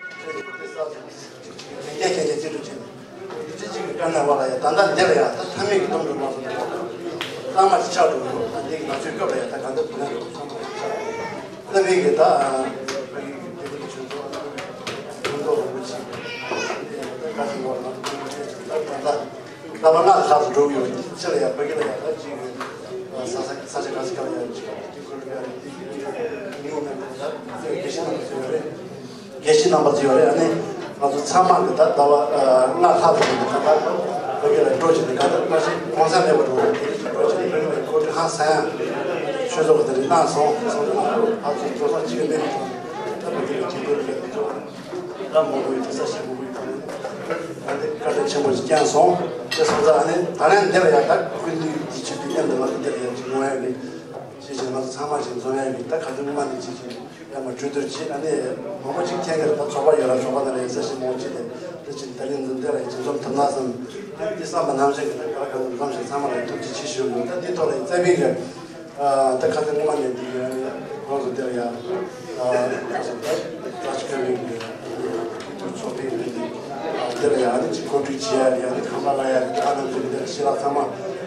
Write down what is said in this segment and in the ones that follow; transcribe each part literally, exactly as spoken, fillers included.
ལས་འགན་ཁྱེད་ཀྱིས་ཅི་སྒྲུབ་བྱེད། ཅི་ཅིག་གི་དཀའ་ངལ་བ་ལ་ཡང་ད་ལྟ་འདིར་ཡང་ད་མཐའ་མེད་ཀྱི་གཏོང་འགྲོ་མ་སོང་། གཙང་མ་ཅིག་ཆགས་འགྲོ་གི་ཡོད། ད་འདི་ང་ཚོའི་སྐབས་ལ་ཡང་ད་ག་འདི་བུ་ན་གི་གཙང་མ་ཅིག་ཆགས་འགྲོ། ད་བོད་ཀྱི་ད་བོད་ཀྱི་དགེ་འདུན་གྱི་ཆོས་ཚོགས་ཡོངས་རྫོགས་རིན་པོ་ཆེ་ད་ག་ཞིག་བ་ལ་ད་ད་ད། ལྷག་པར་སྔགས་ལྷག་ཏུ་འགྲོ་གི་ཡོད། ཕྱི་ལ་ཡང་བོད་སྐད་ལ་ཡང་ད་ཅིག་ས་ས་ས་ཆ་ག་ས་ག་ལ་ཡང་ཅིག་ཏི་ཁུ་རུ་ཡང་ཏི་ཁུ་རུ་ཡང་ད་དགེ་བཤེས་རྣམ་པ་ཚོ་ཡོད་རེད། དགེ་བཤེས་རྣམ་པ་ཚོ་ཡོད་རེད། ཨ་ནི་ང་ཚོ་ཚང་མ་གི་ད་ཟླ་བ་སྔགས་ལྷག་ཏུ་འགྲོ་གི་ད་ད་བོད་སྐད་ལ་འགྲོ་བྱེད་ནས་ག་ད་མ་ཤེས་གོང་ས་མེད་པར་འགྲོ་གི་འགྲོ་བྱེད་ནས་བོད་སྐད་ལ་གོ་སྒྲིག་ཧང་སང་ཡང་ཆོས་ཚོགས་ཀྱི་དེ་རིང་གནང་སོང་། སོང་ཙང་ང་ཚོ་ཕར་ཚུར་འགྲོ་ས་གཅིག་གི་མེད་པ་དང་ད་བོད་སྐད་ལ་གཅིག་པུ་རེད། ད་མང་པོ་ཡོད་དེ་ས་ཞིང་མང་པོ་ཡོད་དེ་ད་འདི་བཀའ་དྲིན་ཆེན་པོ་ཞིག་བསྐྱངས་སོང་། དེ་སོང་ཙང་ཨ་ནི་ད་ལན་འདིར་ཡང་ད་སྐུ་མདུན་གྱི་ཆེད་དུ་མཉམ་དུ་ང་ཚོ་འདིར་ཡང་ཅིག་ཡོང་ཡ་གི་ཅིག་ཅིག་ང་ཚོ་ཚང་མ་ཞིག་འཛོམས་ཡ་གི་ད་ག་དུས་སྔོན་མ་ནས་ཅིག་ཅིག་ཡར་མར་གྲོས་བསྡུར་བྱེད། ཨ་ནི་མང་པོ་ཅིག་ཐད་ཀར་ད་ཚོགས་པ་ཡོད་ལ་ཚོགས་པ་ནང་ལ་ཡིན་ས་ཞིག་མང་པོ་ཅིག་དེ་འདི་ཅིག་ད་ལན་འཛོམས་འདིར་ཡང་ཅིག་འཛོམས་ཐུབ་ན་བསམ། ད་འདི་བསམ་པ་ནང་བཞིན་གྱི་ད་ག་ལ་ག་ལ་འཛོམས་ཤིང་ཚང་མ་ལ་ཐུགས་རྗེ་ཆེ་ཞུ་དགོས། ད་འདི་ཐོག་ལ་ཡིན་རྩ་བའི་གི་ཨ་ད་ཁ་སང་སྔོན་མ་ནས་འདི་ཡོད་ཡ་ནི་ང་ཚོ་འདིར་ཡ་ཨ་ཁ་སང་ད་ད་ཅི་ཁ་མིན་གི་ཚོགས་པའི་མི་འདི་འདིར་ཡ་ནི་ཅིག་གོ་སྒྲིག་བྱེད་ཡ་ཡ་ནི་ཁང་པ་ལ་ཡ་ནི་ད་ནང་ཚོ་འདིར་ཤེས་རབ་ཚང་མ་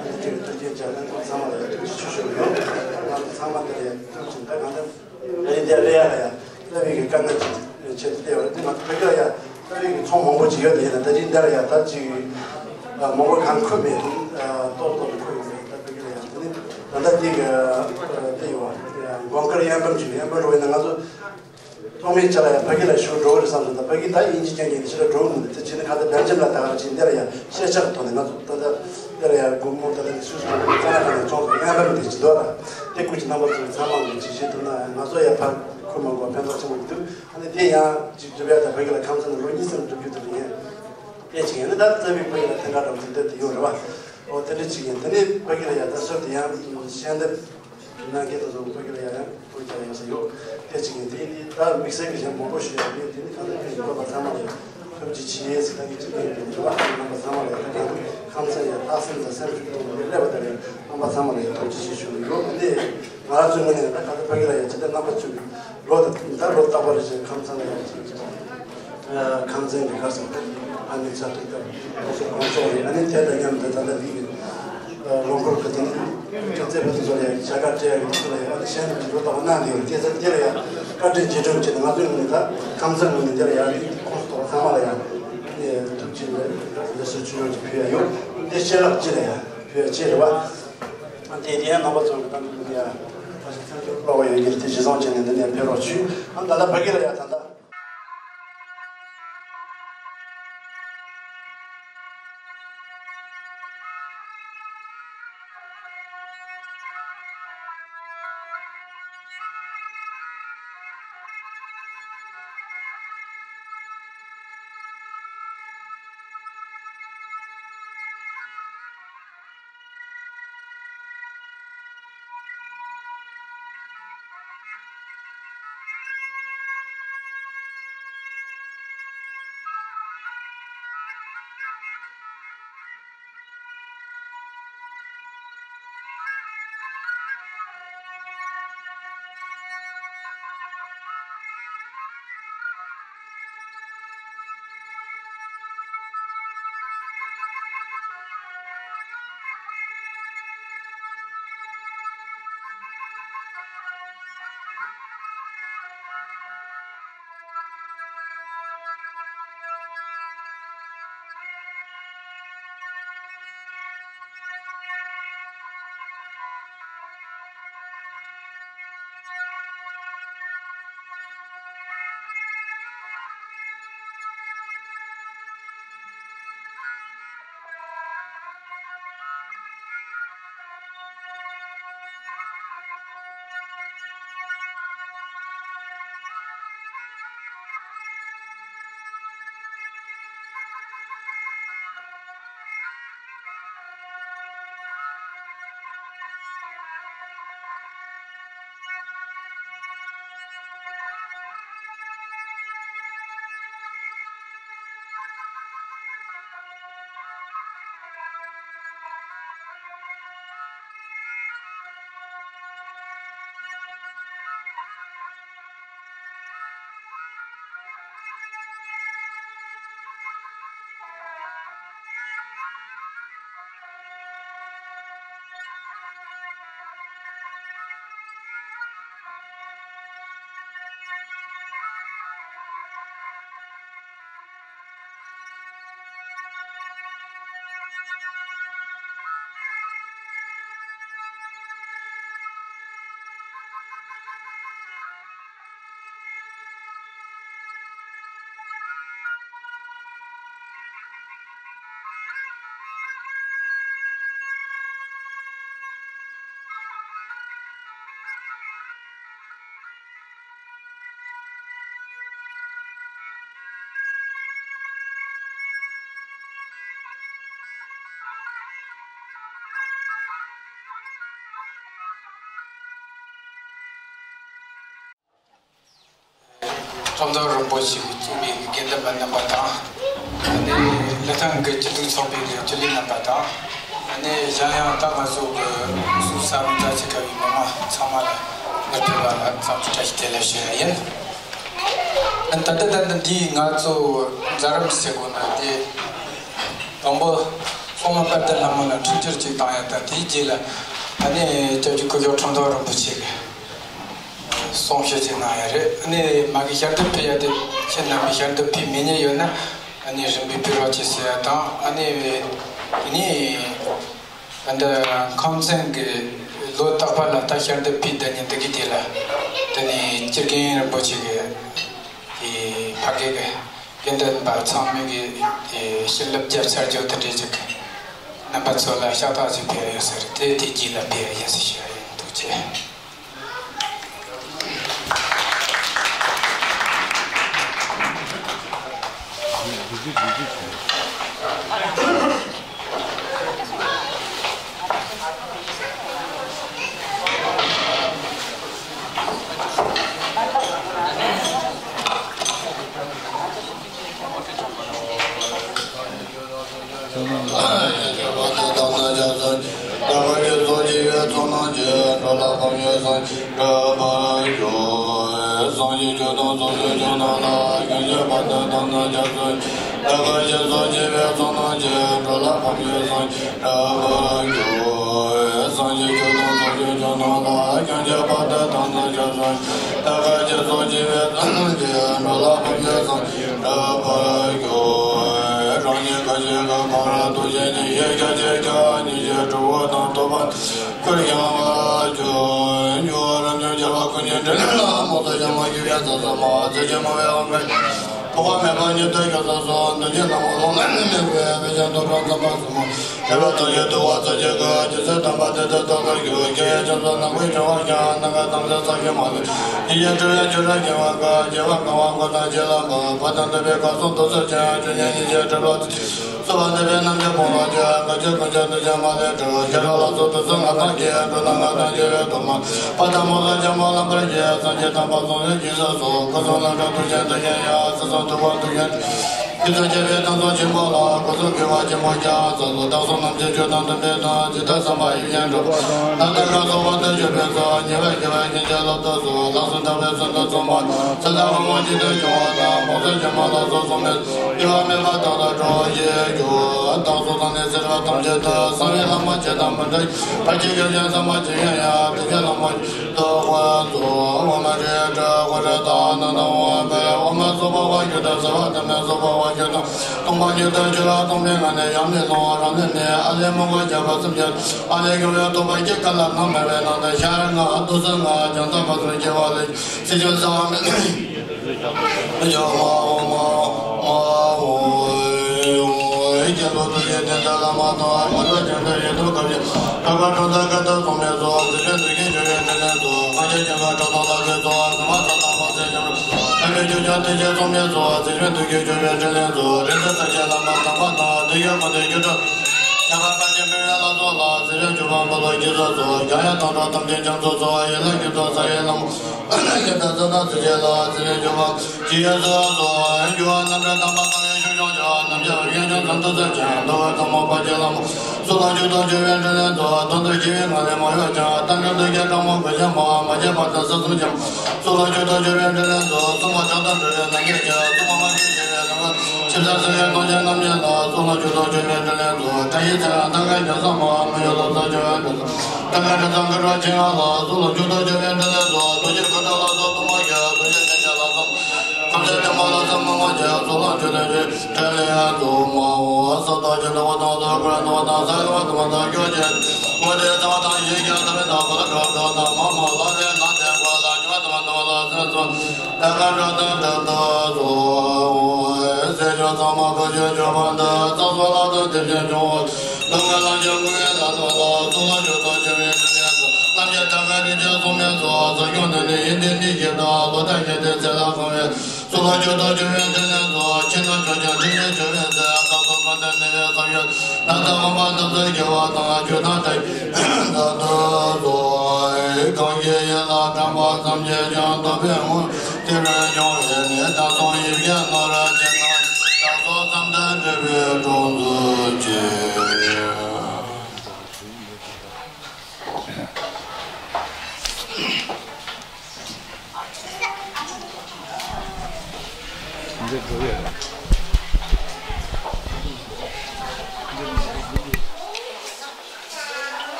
འདི་ཅིག་ཐུགས་རྗེ་ཆེ་ནས་ཚང་མ་ལ་ཡ་ཐུགས་རྗེ་ཆེ་ཞུ་གི་ཡོད། ང་ཚོ་ཚང་མ་འདིར་ཡ་ཐུགས་ཆེ་ད་གང་ལྟར། ཨ་ནི་དེ་ལས་ཡ་ལ་ཡ་ལྟ་བའི་གི་དཀའ་ངལ་ཅིག་ཆེད་དུ་བལྟས་པ་རེད། དེ་ང་ཚོ་བོད་སྐད་ལ་ཡ་ལྟ་བའི་གི་ཚོང་མང་པོ་ཅིག་ཡོད་དེ་ཡིན་ན་ད་ཅིག་འདི་ལ་ཡ་ད་ཅིག་མང་པོ་གང་འཁོད་མེད། ཏོག་ཏོག་ཏུ་འཁོད་ཡོད་མེད། ད་བོད་སྐད་ལ་ཡ་དེ་ནི་ད་ལྟ་དེ་གི་དེ་ཡོད་པ་དགོངས་དཀར་དབྱེ་འབུམ་ཅིག་དབྱེ་འབུམ་འགྲོ་བས་ན་ང་ཚོ་ཐོག་མའི་ཆ་ལ་ཡ་ཕ་གི་ལ་ཞུ་འགྲོ་གི་རེད་བསམ་སོང་། ད་ཕ་གི་ད་དབྱིན་ཇི་སྐད་ཀྱི་ཕྱི་ལ་འགྲོ་གི་མི་འདུག་དེ་བྱས་ན་ཁ་ད་སྦེལ་ཇམ་ལ་ད་ག་རེ་བྱས་འདི་ལ་ཡ་ཤེས་བྱ་གི་ཐོག་ནས་ང་ཚོ་ད་ལྟ་འདི་ལ་ཡ་སྒོར་མོ་ད་ལྟ་ནས་སུད་སི་སྒོར་མོ་རྩ་ན་ག་ནས་བཙོང་ཟེར་ཡང་ཕ་གི་དེ་བྱེད་འདུག་ད་དེ་ཀུན་གྱི་རྣམ་པ་ཚོ་ཚང་མ་གི་ཅིག་བྱེད་ཐུབ་ན་ང་ཚོ་ཡ་ཕ་ཁུ་མ་གོ་ཕན་ཐོགས་ཆེན་པོ་ཡོད་འདུག་ཨ་ནི་དེ་ཡང་ཅིག་སྒྲུབ་ཡ་ད་ཕ་གི་ལ་ཁམས་ཚན་ལོ་གཉིས་ཙམ་སྒྲུབ་རྒྱུ་དེ་ཡིན། དེ་ཅིག་ཡིན་ན་ད་རྩ་བའི་ཕ་གི་ལ་ཐེངས་ཁ་གྲངས་ཚོད་དེ་དེ་ཡོད་རེད་བ། འོ་དེ་འདྲ་ཅིག་ཡིན། དེ་ནས་ཕ་གི་ལ་ཡ་ད་སོ་དེ་ཡང་ཤན་དེ། ན་གེ་དང་སོགས་བོད་ཀྱི་ལ་ཡང་བོད་ཀྱི་ལ་ཡང་ཟེར་ཡོད། དེ་གཅིག་ཡིན། དེ་ནི་ད་དམིགས་བསལ་གྱི་གཞན་མང་པོ་ཞིག་ཡང་མེད། དེ་ནི་གང་ལྟར་ཕན་ཡོད་པ་ཚང་མ་ལ་ཐུགས་རྗེ་ཆེ་ཟེར་ད་གི་གཅིག་ཡིན། དེ་ནི་རྣམ་པ་ཚང་མ་ལ་ཡང་ད་གང་ཁམས་ཚན་ཡང་ལྷག་སེམས་དང་སེམས་ཤུགས་གཏོང་བའི་སླེབས་པ་དང་ཡང་རྣམ་པ་ཚང་མ་ལ་ཡང་ཐུགས་རྗེ་ཆེ་ཞུ་གི་ཡོད། དེ་ང་རང་ཚོའི་ངོས་ནས་ད་གང་ལྟར་བོད་ཀྱི་ལ་ཡང་ཇི་ལྟར་རྣམ་པ་ཚོས་ལོ་ད་ལོ་རྟག་པར་རེ་བཞིན་ཁམས་ཚན་ལ་ཡང་ཅིག་ཁམས་ཚན་གྱི་ཁ་སང་ཨ་ནི་ཚ་ཐུག་དང་ཁོང་ཚོ་གོང་ཚོགས་རེད། ཨ་ནི་དེ་དང་མཉམ་དུ་ད་ལྟ་འདི་གི་ལོ་འཁོར་གྱི་དེ་ནི་ཁྱོད་རྩེ་ཕུད་དུ་བཟོ་ལ་ཡང་བྱ་དགའ་སྤྲད་ཡག་གི་ཚུལ་ལ་ཡང་ཨ་ནི་ཤན་དུ་འགྲོ་ལྟ་བ་གནང་གི་ཡོད། དེ་ཚོ་དེ་ལ་ཡང་བཀའ་དྲིན་རྗེས་དྲན་བྱས་ནས་ང་ཚོའི་ངོས་ནས་ད་ཁམས་ཚན་ངོས་ནས་དེ་ལ་ཡང་ཁོང་ཚོ་ཚང་མ་ལ་ཡང་ཐུགས་རྗེ་ཆེ་ལ་ལེགས་སོ་ཆུ་ཡོད་ཀྱི་ཕུལ་ཡ་ཡོད། དེ་ཤེས་རབ་སྤྱི་ལ་ཡང་ཕུལ་ཡ་ཆེ་རེད་བ། དེ་དེ་ཡང་རྣམ་པ་ཚོ་གི་ད་ནི་ཡང་ཕ་ཤི་ཚན་ཚོད་སྤྲོ་བ་ཡོད་ཀྱི་དེ་གཞི་བཟུང་བྱས་ནས་འདི་ནས་ཕེབས་རོགས་བྱོས། ཨ་ད་ལྟ་ཕ་གི་ལ་ཡང་ད་ལྟ། ཁྲོམ་ཐོག་རིན་པོ་ཆེ་གི་གཙོས་པའི་དགེ་འདུན་པ་རྣམ་པ་དང་། ཨ་ནི་ལི་ཐང་གི་སྤྱི་འཐུས་ཚོགས་པའི་གི་སྤྱི་འཐུས་རྣམ་པ་དང་། ཨ་ནི་གཞན་ཡང་ད་ང་ཚོ་གི་སུ་ས་མི་ད་ཅི་ག་བའི་མི་མང་ཚང་མ་ལ་ངས་ཕེབས་པ་ལ་འཚམས་འདྲི་བཀྲ་ཤིས་བདེ་ལེགས་ཞུ་ཡ་ཡིན། ཨ་ནི་ད་ལྟ་ད་ལྟ་འདིའི་ང་ཚོ་མཛད་རིམ་ཟེར་དགོས་ན་དེ། དང་པོ་སློབ་མ་དཔལ་ལྡན་ལྷ་མོ་ལ་འཕྲིན་བཅོལ་ཅིག་བཏང་ཡ་དང་། དེའི་རྗེས་ལ་ཨ་ནི་སྐྱབས་རྗེ་སྐུ་ཞབས་ཁྲོམ་ཐོག་རིན་པོ་ཆེ་གི་གསུང་བཤད་ཅིག་གནང་ཡ་རེད། ཨ་ནི་མ་གི་ཞལ་འདེབས་ཕུལ་ཡ་དེ། ཁྱེད་རྣམ་པས་ཞལ་འདེབས་ཕུལ་མི་ཉན་ཡོད་ན་ཨ་ནི་རིམ་པས་ཕུལ་རོགས་གྱིས་ཟེར་ཡ་དང་། ཨ་ནི་དེ་ནས་ད་ལྟ་ཁམས་ཚན་གྱི་ལོ་རྟག་པར་ལ་ད་ཞལ་འདེབས་ཕུལ་བསྡད་མཁན་འདི་གི་དེ་ལ། དེ་ནས་སྤྱིར་རྒན་རིན་པོ་ཆེ་གི་དེ་ཕ་གི་གི་དགེ་འདུན་པ་ཚང་མས་གི་དེ་བྱིན་རླབས་བརྒྱབ་ཚར་རྒྱུ་དེ་འདྲ་ཅིག་གི་རྣམ་པ་ཚོ་ལ་ཕྱག་རྟགས་ཅིག་ཕུལ་ཡོད་ས་རེད། དེ་དེ་རྗེས་ལ་ཕུལ་ཡ་ཡིན་ཟེར་ཞུ་ཡ་ཡིན། ཐུགས་རྗེ་ཆེ།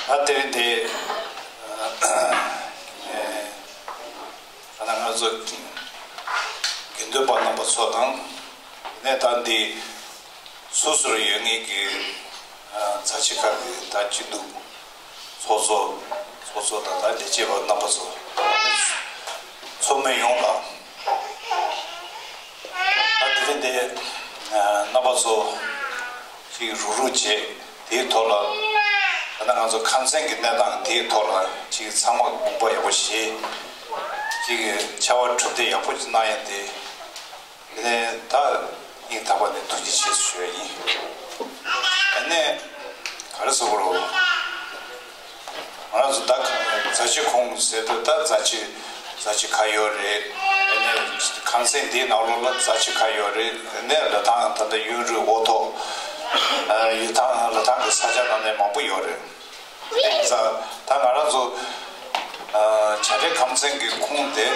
ད་དེ་རིང་འདི་ད་ལྟ་ང་ཚོ་དགེ་འདུན་པ་རྣམ་པ་ཚོ་དང་ནས་ད་འདི་སོ་སོར་ཡོད་ངེས་ཀྱི་མཛའ་ཆེ་ཁག་གི་ད་སྐྱིད་སྡུག་ཚོགས་གཙོ་ཚོགས་གཙོ་དང་ད་ལས་བྱེད་པ་རྣམ་པ་ཚོ་ཚོགས་མི་ཡོངས་ལ། ད་དེ་རིང་འདི་རྣམ་པ་ཚོ་ཅིག་རུག་རུག་བྱས་དེའི་ཐོག་ལ་ད་ལྟ་ང་ཚོ་ཁམས་ཚན་གྱི་གནས་སྟངས་དེའི་ཐོག་ལ་ཅིག་ཚང་མ་དགོངས་པ་ཡག་པོ་བཞེས་ཅིག་ཕྱར་བ་གྲུ་འདེགས་ཡག་པོ་ཅིག་གནང་ཡ་དེ་དེ་ནས་ད་སྙིང་ཐག་པ་ནས་ཐུགས་རྗེ་ཆེ་ཞུ་ཡ་ཡིན། ཨ་ནས་ག་རེ་ཟེར་དགོས་རེད། ང་རང་ཚོ་ད་ག་རྫ་ཆུ་ཁོངས་ཟེར་དུས་ད་རྫ་ཆུ་རྫ་ཆུ་ཁ་ཡོད་རེད། ཨ་ནི་ཁམས་ཚན་འདིའི་ནང་ལོགས་ལ་རྫ་ཆུ་ཁ་ཡོད་རེད། ཨ་ནི་ལི་ཐང་ད་ལྟ་ཡུན་རིང་འོ་ཐོག་ཡུལ་ཐང་ལི་ཐང་གི་ས་ཆ་ནང་ནས་མང་པོ་ཡོད་རེད། དེ་ཡིན་ཙང་ད་ང་རང་ཚོ་བྱ་བྲལ་ཁམས་ཚན་གྱི་ཁོངས་དེ་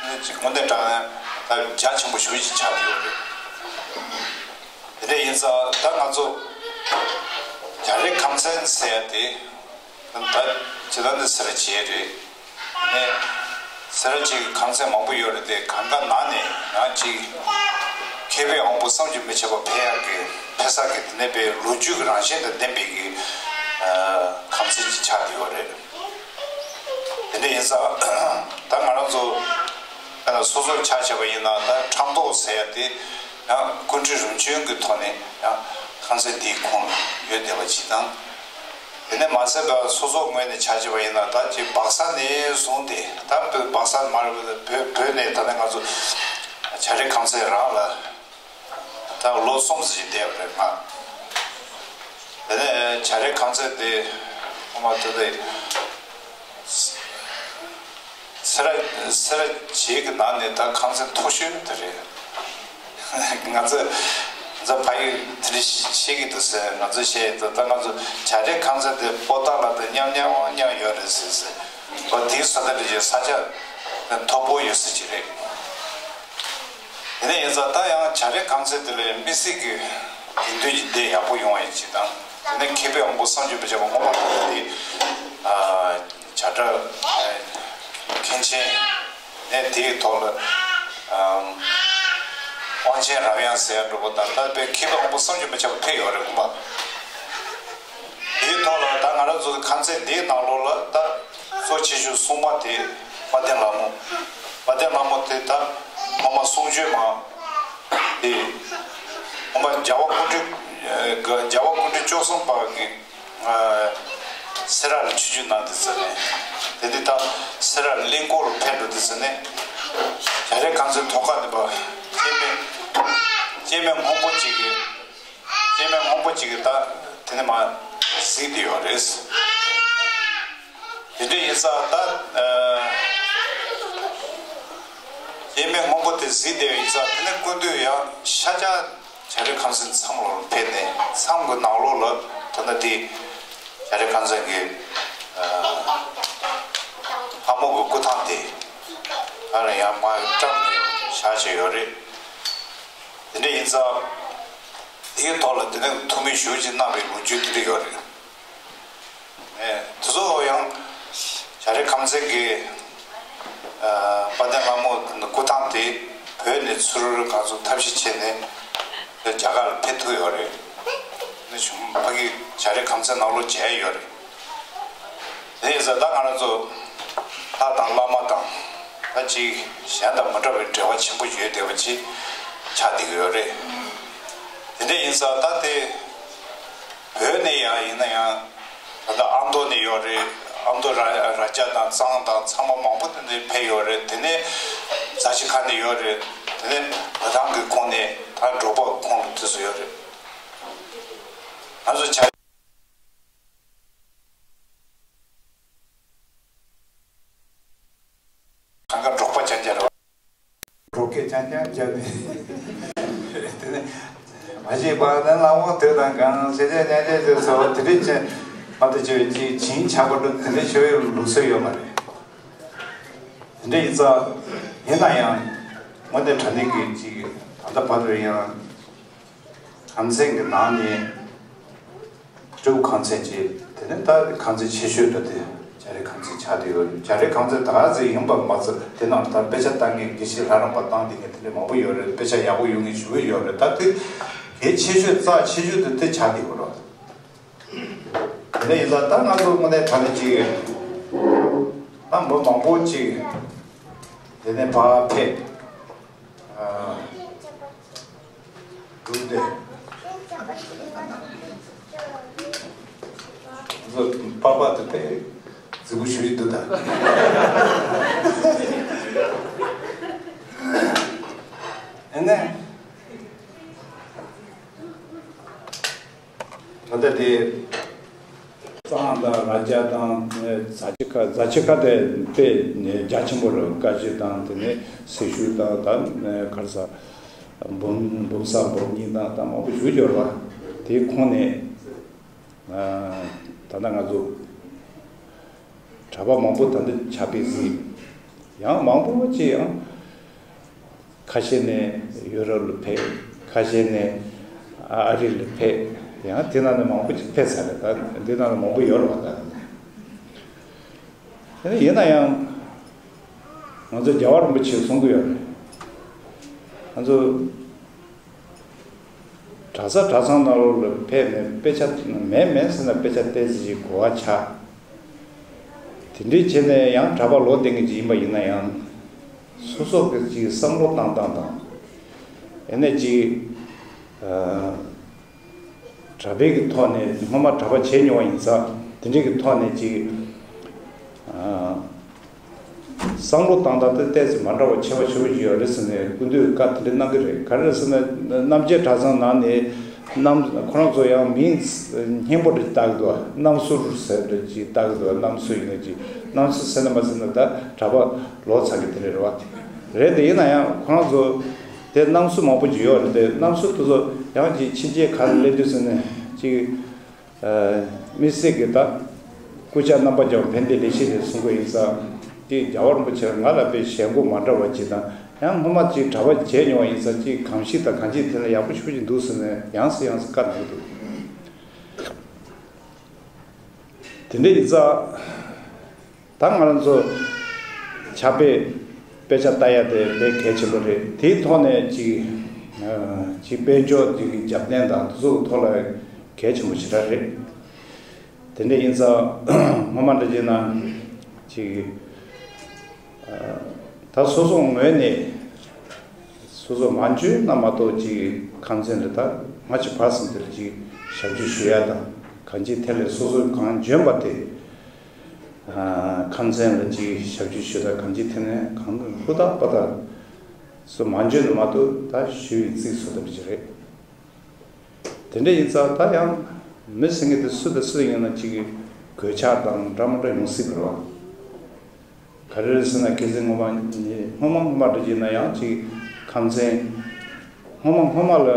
དངོས་གནས་དྲང་ད་རྒྱ་ཆེན་པོ་ཞེ་པོ་ཅིག་ཆགས་ཡོད་རེད། དེ་འདྲ་ཡིན་ཙང་ད་ང་ཚོ་རྒྱ་རི་ཁམས་ཚན་ཟེར་ཡ་དེ་ད་ཇི་ལྟར་ནི་སེ་ར་བྱེས་རེད། ནས་སེ་ར་བྱེས་ཀྱི་ཁམས་ཚན་མང་པོ་ཡོད་རེད་དེ་གང་ག་ནང་ནས་ཡང་ཅིག་མཁས་པའི་དབང་པོ་བསམ་གྱིས་མི་ཁྱབ་པ་འཕེལ་ཡག་གི་འཕེལ་ས་གི་དེ་ནས་པའི་ལོ་རྒྱུས་ཀྱི་རང་བཞིན་དང་ལྡན་པའི་གི་ཁམས་ཚན་ཅིག་ཆགས་བསྡད་ཡོད་རེད། དེ་འདྲ་ཡིན་ཙང་ད་ང་རང་ཚོ་ཨ་ན་སོ་སོར་ཆ་བཞག་པ་ཡིན་ན་ད་ཁྲམ་ཐོག་ཟེར་ཡ་དེ་ཡང་སྐུ་ཕྲེང་རིམ་བྱོན་གྱི་ཐོག་ནས་ཡང་ཁམས་ཚན་འདིའི་ཁོངས་ལ་ཡོད་བསྡད་པ་ཅིག་དང་། དེ་ནས་མ་ཟད་པ་སོ་སོ་ངོས་ནས་ཆ་བཞག་པ་ཡིན་ན་ད་ཅིག་སྦག་ས་ནས་བཟུང་སྟེ་ད་བོད་སྦག་ས་མ་རེད་བོད་བོད་ནས་ད་ནས་ང་ཚོ་བྱ་རི་ཁམས་ཚན་རང་ལ་ད་ལོ་གསུམ་ཙམ་ཞིག་བསྡད་པ་རེད་ང་། དེ་ནས་བྱ་རི་ཁམས་ཚན་དེ་ཁོ་མ་ཐུབ་སྟེ། སེ་ར་སེ་ར་བྱེས་ཀྱི་ནང་ནས་ད་ཁམས་ཚན་མཐོ་ཤོས་དེ་རེད། ང་ཚོ་ང་ཚོ་ཕ་ཡུལ་དེ་འདྲ་ཤེས་ཀྱི་འདུག་ཟེར་ང་ཚོ་བཤད་ཡོད་དོ། ད་ང་ཚོ་བྱ་བྲལ་ཁམས་ཚན་དེ་པོ་ཏཱ་ལ་དང་མཉམ་མཉམ་མཉམ་ཡོད་རེད་ཟེར་ཟེར་བ་དེའི་ས་ད་རེ་ས་ཆ་མཐོ་པོ་ཡོད་ས་ཅིག་རེད། དེ་ནས་ཡིན་ཙང་ད་ཡང་བྱ་བྲལ་ཁམས་ཚན་དེ་ལ་དམིགས་བསལ་གྱི་དགེ་འདུན་གྱི་སྡེ་ཡག་པོ་ཡོང་བ་ཡིན་ཅིག་དང་དེ་ནས་མཁས་པའི་དབང་པོ་བསམ་གྱིས་མི་ཁྱབ་པ་སྔོན་མ་དང་དེ་བྱ་བྲལ་མཁན་ཆེན་ནས་དེའི་ཐོག་ལ་དབང་ཆེན་རབ་ཡངས་ཟེར་ཡ་འགྲོ་པོ་དང་ད་དཔེ་མཁས་པའི་དབང་པོ་བསམ་གྱིས་མི་ཁྱབ་པ་ཕེབས་ཡོད་རེད་སྔོན་མ། དེའི་ཐོག་ལ་ད་ང་རང་ཚོ་ཁམས་ཚན་འདིའི་ནང་ལོགས་ལ་ད་གཙོ་ཆེ་ཤོས་སྲུང་མ་དེ་དཔལ་ལྡན་ལྷ་མོ། དཔལ་ལྡན་ལྷ་མོ་དེ་ད་ངོ་མ་གསུང་ཆོས་མ་དེ་ངོ་མ་རྒྱལ་བ་སྐུ་ཕྲེང་རྒྱལ་བ་སྐུ་ཕྲེང་བཅུ་གསུམ་པ་གི་སེ་ར་ལ་ཆོས་བརྒྱུད་གནང་དུས་ཙམ་ནས་དེ་འདི་ད་སེ་ར་གླིང་སྐོར་ལ་ཕེབས་འགྲོ་དུས་ཙམ་ནས་བྱ་བྲལ་ཁམས་ཚན་ཐོག་ཁ་འདི་པ་སྐྱེ་དམན་སྐྱེ་དམན་སྔོན་པོ་གཅིག་གི་སྐྱེ་དམན་སྔོན་པོ་གཅིག་གིས་ད་དེ་ནས་མར་གཟིགས་བསྡད་ཡོད་རེད། དེ་འདྲ་ཡིན་ཙང་ད་སྐྱེ་དམན་སྔོན་པོ་དེ་གཟིགས་བསྡད་ཡོད་ཙང་དེ་ནས་སྐུ་མདུན་ཡང་ཤར་རྒྱག་བྱ་བྲལ་ཁམས་ཚན་མཚམས་ལ་ཕེབས་ནས་མཚམས་ཀྱི་ནང་ལོགས་ལ་ད་ལྟ་དེ་བྱ་བྲལ་ཁམས་ཚན་གྱི་ལྷ་མོ་གི་སྐུ་ཐང་དེ་ད་ལ་ཡང་མར་བཀྲམ་ནས་བཞག་བྱས་ཡོད་རེད། དེ་འདྲ་ཡིན་ཙང་དེའི་ཐོག་ལ་དེ་ནས་ཐུགས་སྨོན་ཞུ་ཅིག་གནང་བའི་ལོ་རྒྱུས་དེ་འདྲ་ཡོད་རེད། ཨེ། དེ་ཚོ་ཡང་བྱ་བྲལ་ཁམས་ཚན་གྱི་ཨ་དཔལ་ལྡན་ལྷ་མོ་སྐུ་ཐང་དེ་བོད་ནས་ཚུར་གང་ཚོ་ཐབས་ཤེས་བྱས་ནས་རྒྱ་གར་ལ་ཕེབས་ཐུབ་ཡོད་རེད། ནི་བྱུང་ཕ་གི་བྱ་བྲལ་ཁམས་ཚན་ནང་ལོགས་མཇལ་ཡོད་རེད། དེ་ཡིན་ཙང་ད་ང་རང་ཚོ་ལྷ་དང་བླ་མ་དང་ད་ཅིག་གཞན་དང་མི་འདྲ་བའི་འབྲེལ་བ་ཆེན་པོ་ཡོད་བསྡད་པ་ཅིག་ཆགས་བསྡད་ཀྱི་ཡོད་རེད། དེ་འདྲ་ཡིན་ཙང་ད་དེ་བོད་ནས་ཡང་ཡིན་ན་ཡང་ད་ལྟ་ཨ་མདོ་ནས་ ཡོད་རེད། ཨ་མདོ་ར་རྭ་རྒྱ་དང་གཙང་དང་ཚང་མ་མང་པོ་དེ་འདྲ་ཕེབས་ཡོད་རེད། དེ་ནས་རྫ་ཆུ་ཁ་ནས་ཡོད་རེད། དེ་ནས་བོད་ཐང་གི་ཁོངས་ནས་ད་འབྲོག་པ་ཁོངས་ལ་དེ་ཚོ་ཡོད་རེད། ང་ཚོ་བྱ། གང་ག་འབྲོག་པ་རྐྱང་རྐྱང་རེད་བ། འབྲོག་སྐད་རྐྱང་རྐྱང་བརྒྱབ་ནས། དེ་ནས་མ་གཞི་བར་ན་གླང་བོ་དོད་དང་གང་བྱེད་བྱེད་སྙན་ཆེན་ཟེར་སོགས་དེ་འདྲས་ཅན་མ་གཏོགས་ཅི་ཅི་བྱིན་ཆགས་པ་འདྲ་དེ་འདྲས་ཤོར་བའི་ལུགས་སྲོལ་ཡོད་མ་རེད། དེ་འདྲས་ཡིན་ཙང་ཡིན་ན་ཡང་དངོས་གནས་དྲང་གནས་ཀྱི་ཅིག་ད་ལྟ་བར་དུ་ཡང་ཁམས་ཚན་གྱི་ནང་ནས། སྤྲེའུ་ཁང་ཚན་གྱི་དེ་ནས་ད་ཁང་ཚན་ཆེ་ཤོས་འདྲ་དེ་རྒྱ་རི་ཁང་ཚན་ཆགས་བསྡད་ཡོད་རེད། རྒྱ་རི་ཁང་ཚན་ད་ག་ཚོད་ཡིན་པ་མ་ཚད་དེ་ནང་ད་དཔེ་ཆ་ལྟ་མཁན་དགེ་བཤེས་ལྷ་རམས་པ་བཏང་བསྡད་མཁན་དེ་འདྲ་མང་པོ་ཡོད་རེད། དཔེ་ཆ་ཡག་པོ་ཡོད་མཁན་ཞེ་པོ་ཡོད་རེད། ད་དེ་གལ་ཆེ་ཤོས་རྩ་ཆེ་ཤོས་དེ་དེ་ཆགས་བསྡད་ཡོད་རེད། དེ་འདྲ་ཡིན་ཙང་ད་ང་ཚོ་དངོས་གནས་དྲང་གནས་ཅིག་ད་མི་མང་པོ་ཅིག་དེ་ནས་ཕར་ཕེབས། ཨ། འདུག་སྟེ། ང་ཚོ་པགས་པ་དེ་དཔེ་རྫིག་པོ་ཞུ་ཡི་འདུག་ད། ཨ་ནི། ད་ལྟ་དེ། གཙང་དང་རྭ་རྒྱ་དང་རྫ་ཆུ་ཁ། རྫ་ཆུ་ཁ་དེ་དཔེ་རྒྱ་ཆེན་པོ་རེད། ཀ་ཤི་དང་དེ་ནས་སེར་ཤུལ་དང་ད་ག་རེ་ཟ། འབུམ་འབུམ་ས་འབུམ་གཉིས་དང་ད་མང་པོ་ཞིག་ཡོད་རེད་བ། དེའི་ཁོངས་ནས་ད་ལྟ་ང་ཚོ་གྲྭ་པ་མང་པོ་ད་ལྟ་ཆགས་པའི་གཟིགས། ཡང་མང་པོ་ཅིག་ཡང་། ཁ་ཤས་ནས་ཡུ་རོབ་ལ་ཕེབས། ཁ་ཤས་ནས་ཨ་རི་ལ་ཕེབས། ཡང་དེ་ནང་ནས་མང་པོ་ཅིག་ཕེབས་ཚར་རེད། ད་འདི་ནང་ལ་མང་པོ་ཡོད་རེད་བ། ད་དེ་ནས་ཡིན་ན་ཡང་ང་ཚོ་རྒྱལ་བ་རིན་པོ་ཆེས་གསུང་གི་ཡོད་རེད། ང་ཚོ་གྲྭ་ས་གྲྭ་ཚང་ནང་ལོགས་ལ་ཕེབས་ནས་དཔེ་ཆ་མེད་མེད་ཟེར་ན་དཔེ་ཆ་བལྟས་ཟིན་གྱི་གོ་བ་ཆགས། དེ་འདྲའི་བྱས་ནས་ཡང་གྲྭ་པ་ལོག་བསྡད་མཁན་ཅིག་ཡིན་པ་ཡིན་ན་ཡང་། སོ་སོ་གི་ཅིག་བསམ་བློ་བཏང་སྟངས་དང་། ཡང་ན་ཅིག་ཨ། གྲྭ་པའི་གི་ཐོག་ནས་སྔོན་མ་གྲྭ་པ་བྱས་མྱོང་བ་ཡིན་ཙང་དེ་འདྲའི་གི་ཐོག་ནས་ཅིག་ཨ། བསམ་བློ་བཏང་སྟངས་དེ་ཏོག་ཙམ་མ་འདྲ་བ་ཁྱད་པར་ཆེན་པོ་ཞིག་ཡོད་རེད་ཟེར་ནས་སྐུ་མདུན་བཀའ་དེ་འདྲ་གནང་གི་རེད། ག་རེ་རེད་ཟེར་ན་རྣམ་རྒྱལ་གྲྭ་ཚང་ནང་ནས་རྣམ་ཁོ་རང་ཚོ་ཡང་མིང་སྙན་པོ་རེ་བཏགས་འདུག་རྣམ་ཟུར་ཟེར་འདྲ་ཅིག་བཏགས་འདུག་རྣམ་ཟུར་ཡིན་ན་ཅིག་རྣམ་ཟུར་ཟེར་ན་མ་ཟེར་ན་ད་གྲྭ་པ་ལོ་ཚ་གི་དེ་འདྲ་རེད་བ། རེད་དེ་ཡིན་ན་ཡང་ཁོ་རང་ཚོ་དེ་རྣམ་ཟུར་མང་པོ་ཅིག་ཡོད་རེད་དེ་རྣམ་ཟུར་དེ་ཚོ་ཡང་ཅིག་ཕྱིན་ཆད་ག་རེ་སླེབས་འདུག་ཟེར་ནས་ཅིག་དམིགས་བསལ་གྱི་ད་སྐུ་ཕྱྭ་རྣམ་པར་རྒྱལ་བ་ཕན་བདེ་ལེགས་བཤད་ལས་གསུང་གི་ཡིན་ཙང་དེ་རྒྱལ་བ་རིན་པོ་ཆེ་ང་ལ་དཔེ་ཞེན་ཁོག་མ་འདྲ་བ་ཅིག་དང་ཡང་སྔོན་མ་ཅིག་གྲྭ་པ་བྱས་མྱོང་བ་ཡིན་ཙང་ཅིག་གང་ཞིག་དང་གང་ཅིའི་ཐད་ལ་ཡག་པོ་ཞེ་པོ་ཅིག་འདུག་ཟེར་ནས་ཡང་སེ་ཡང་སེ་བཀའ་གནང་གི་འདུག་དེ་འདྲ་ཡིན་ཙང་། ད་ང་རང་ཚོ་ཕྱག་དཔེ་དཔེ་ཆ་ལྟ་ཡ་དེ་དཔེ་གལ་ཆེན་པོ་རེད། དེའི་ཐོག་ནས་ཅིག་ཅིག་དཔལ་འབྱོར་ཅིག་གི་རྒྱབ་རྟེན་དང་དེ་ཚོ་གི་ཐོག་ལ་གལ་ཆེན་པོ་ཞེ་དྲག་རེད། དེ་འདྲ་ཡིན་ཙང་སྔོན་མ་འདྲ་བྱས་ན་ཅིག་ད་སོ་སོ་ངོས་ནས་སོ་སོ་མ་འཇོན་ན་མ་གཏོགས་ཅིག་ཁམས་ཚན་ལ་ད་སྔ་ཕྱི་བར་གསུམ་དེ་ལ་ཅིག་ཞབས་ཕྱི་ཞུ་ཡ་དང་གང་ཅིའི་ཐད་ལ་སོ་སོ་གང་འཇོན་པ་དེ། ཁམས་ཚན་ལ་ཅིག་ཞབས་ཕྱི་ཞུ་དག་གང་ཅིའི་ཐད་ནས་གང་ཧུར་ཐག་པ་དག་སུ་མ་འཇོན་ན་མ་གཏོགས་ད་ཞུ་ཡི་རྩིས་སུ་ཐུབ་ཀྱི་རེད། དེ་འདྲ་ཡིན་ཙང་ད་ཡང་མི་ཟེར་མཁན་དེ་སུ་དང་སུ་ཡིན་ན་ཅིག་གོད་ཆག་དང་འདྲ་མི་འདྲ་ཡོང་སྲིད་པ་རེད་བ། ག་རེ་རེད་ཟེར་ན་ཁ་སང་སྔོན་མ་ནི་སྔོན་མ་སྔོན་མ་འདྲ་བྱས་ན་ཡང་ཅིག་ཁམས་ཚན་སྔོན་མ་སྔོན་མ་ལ་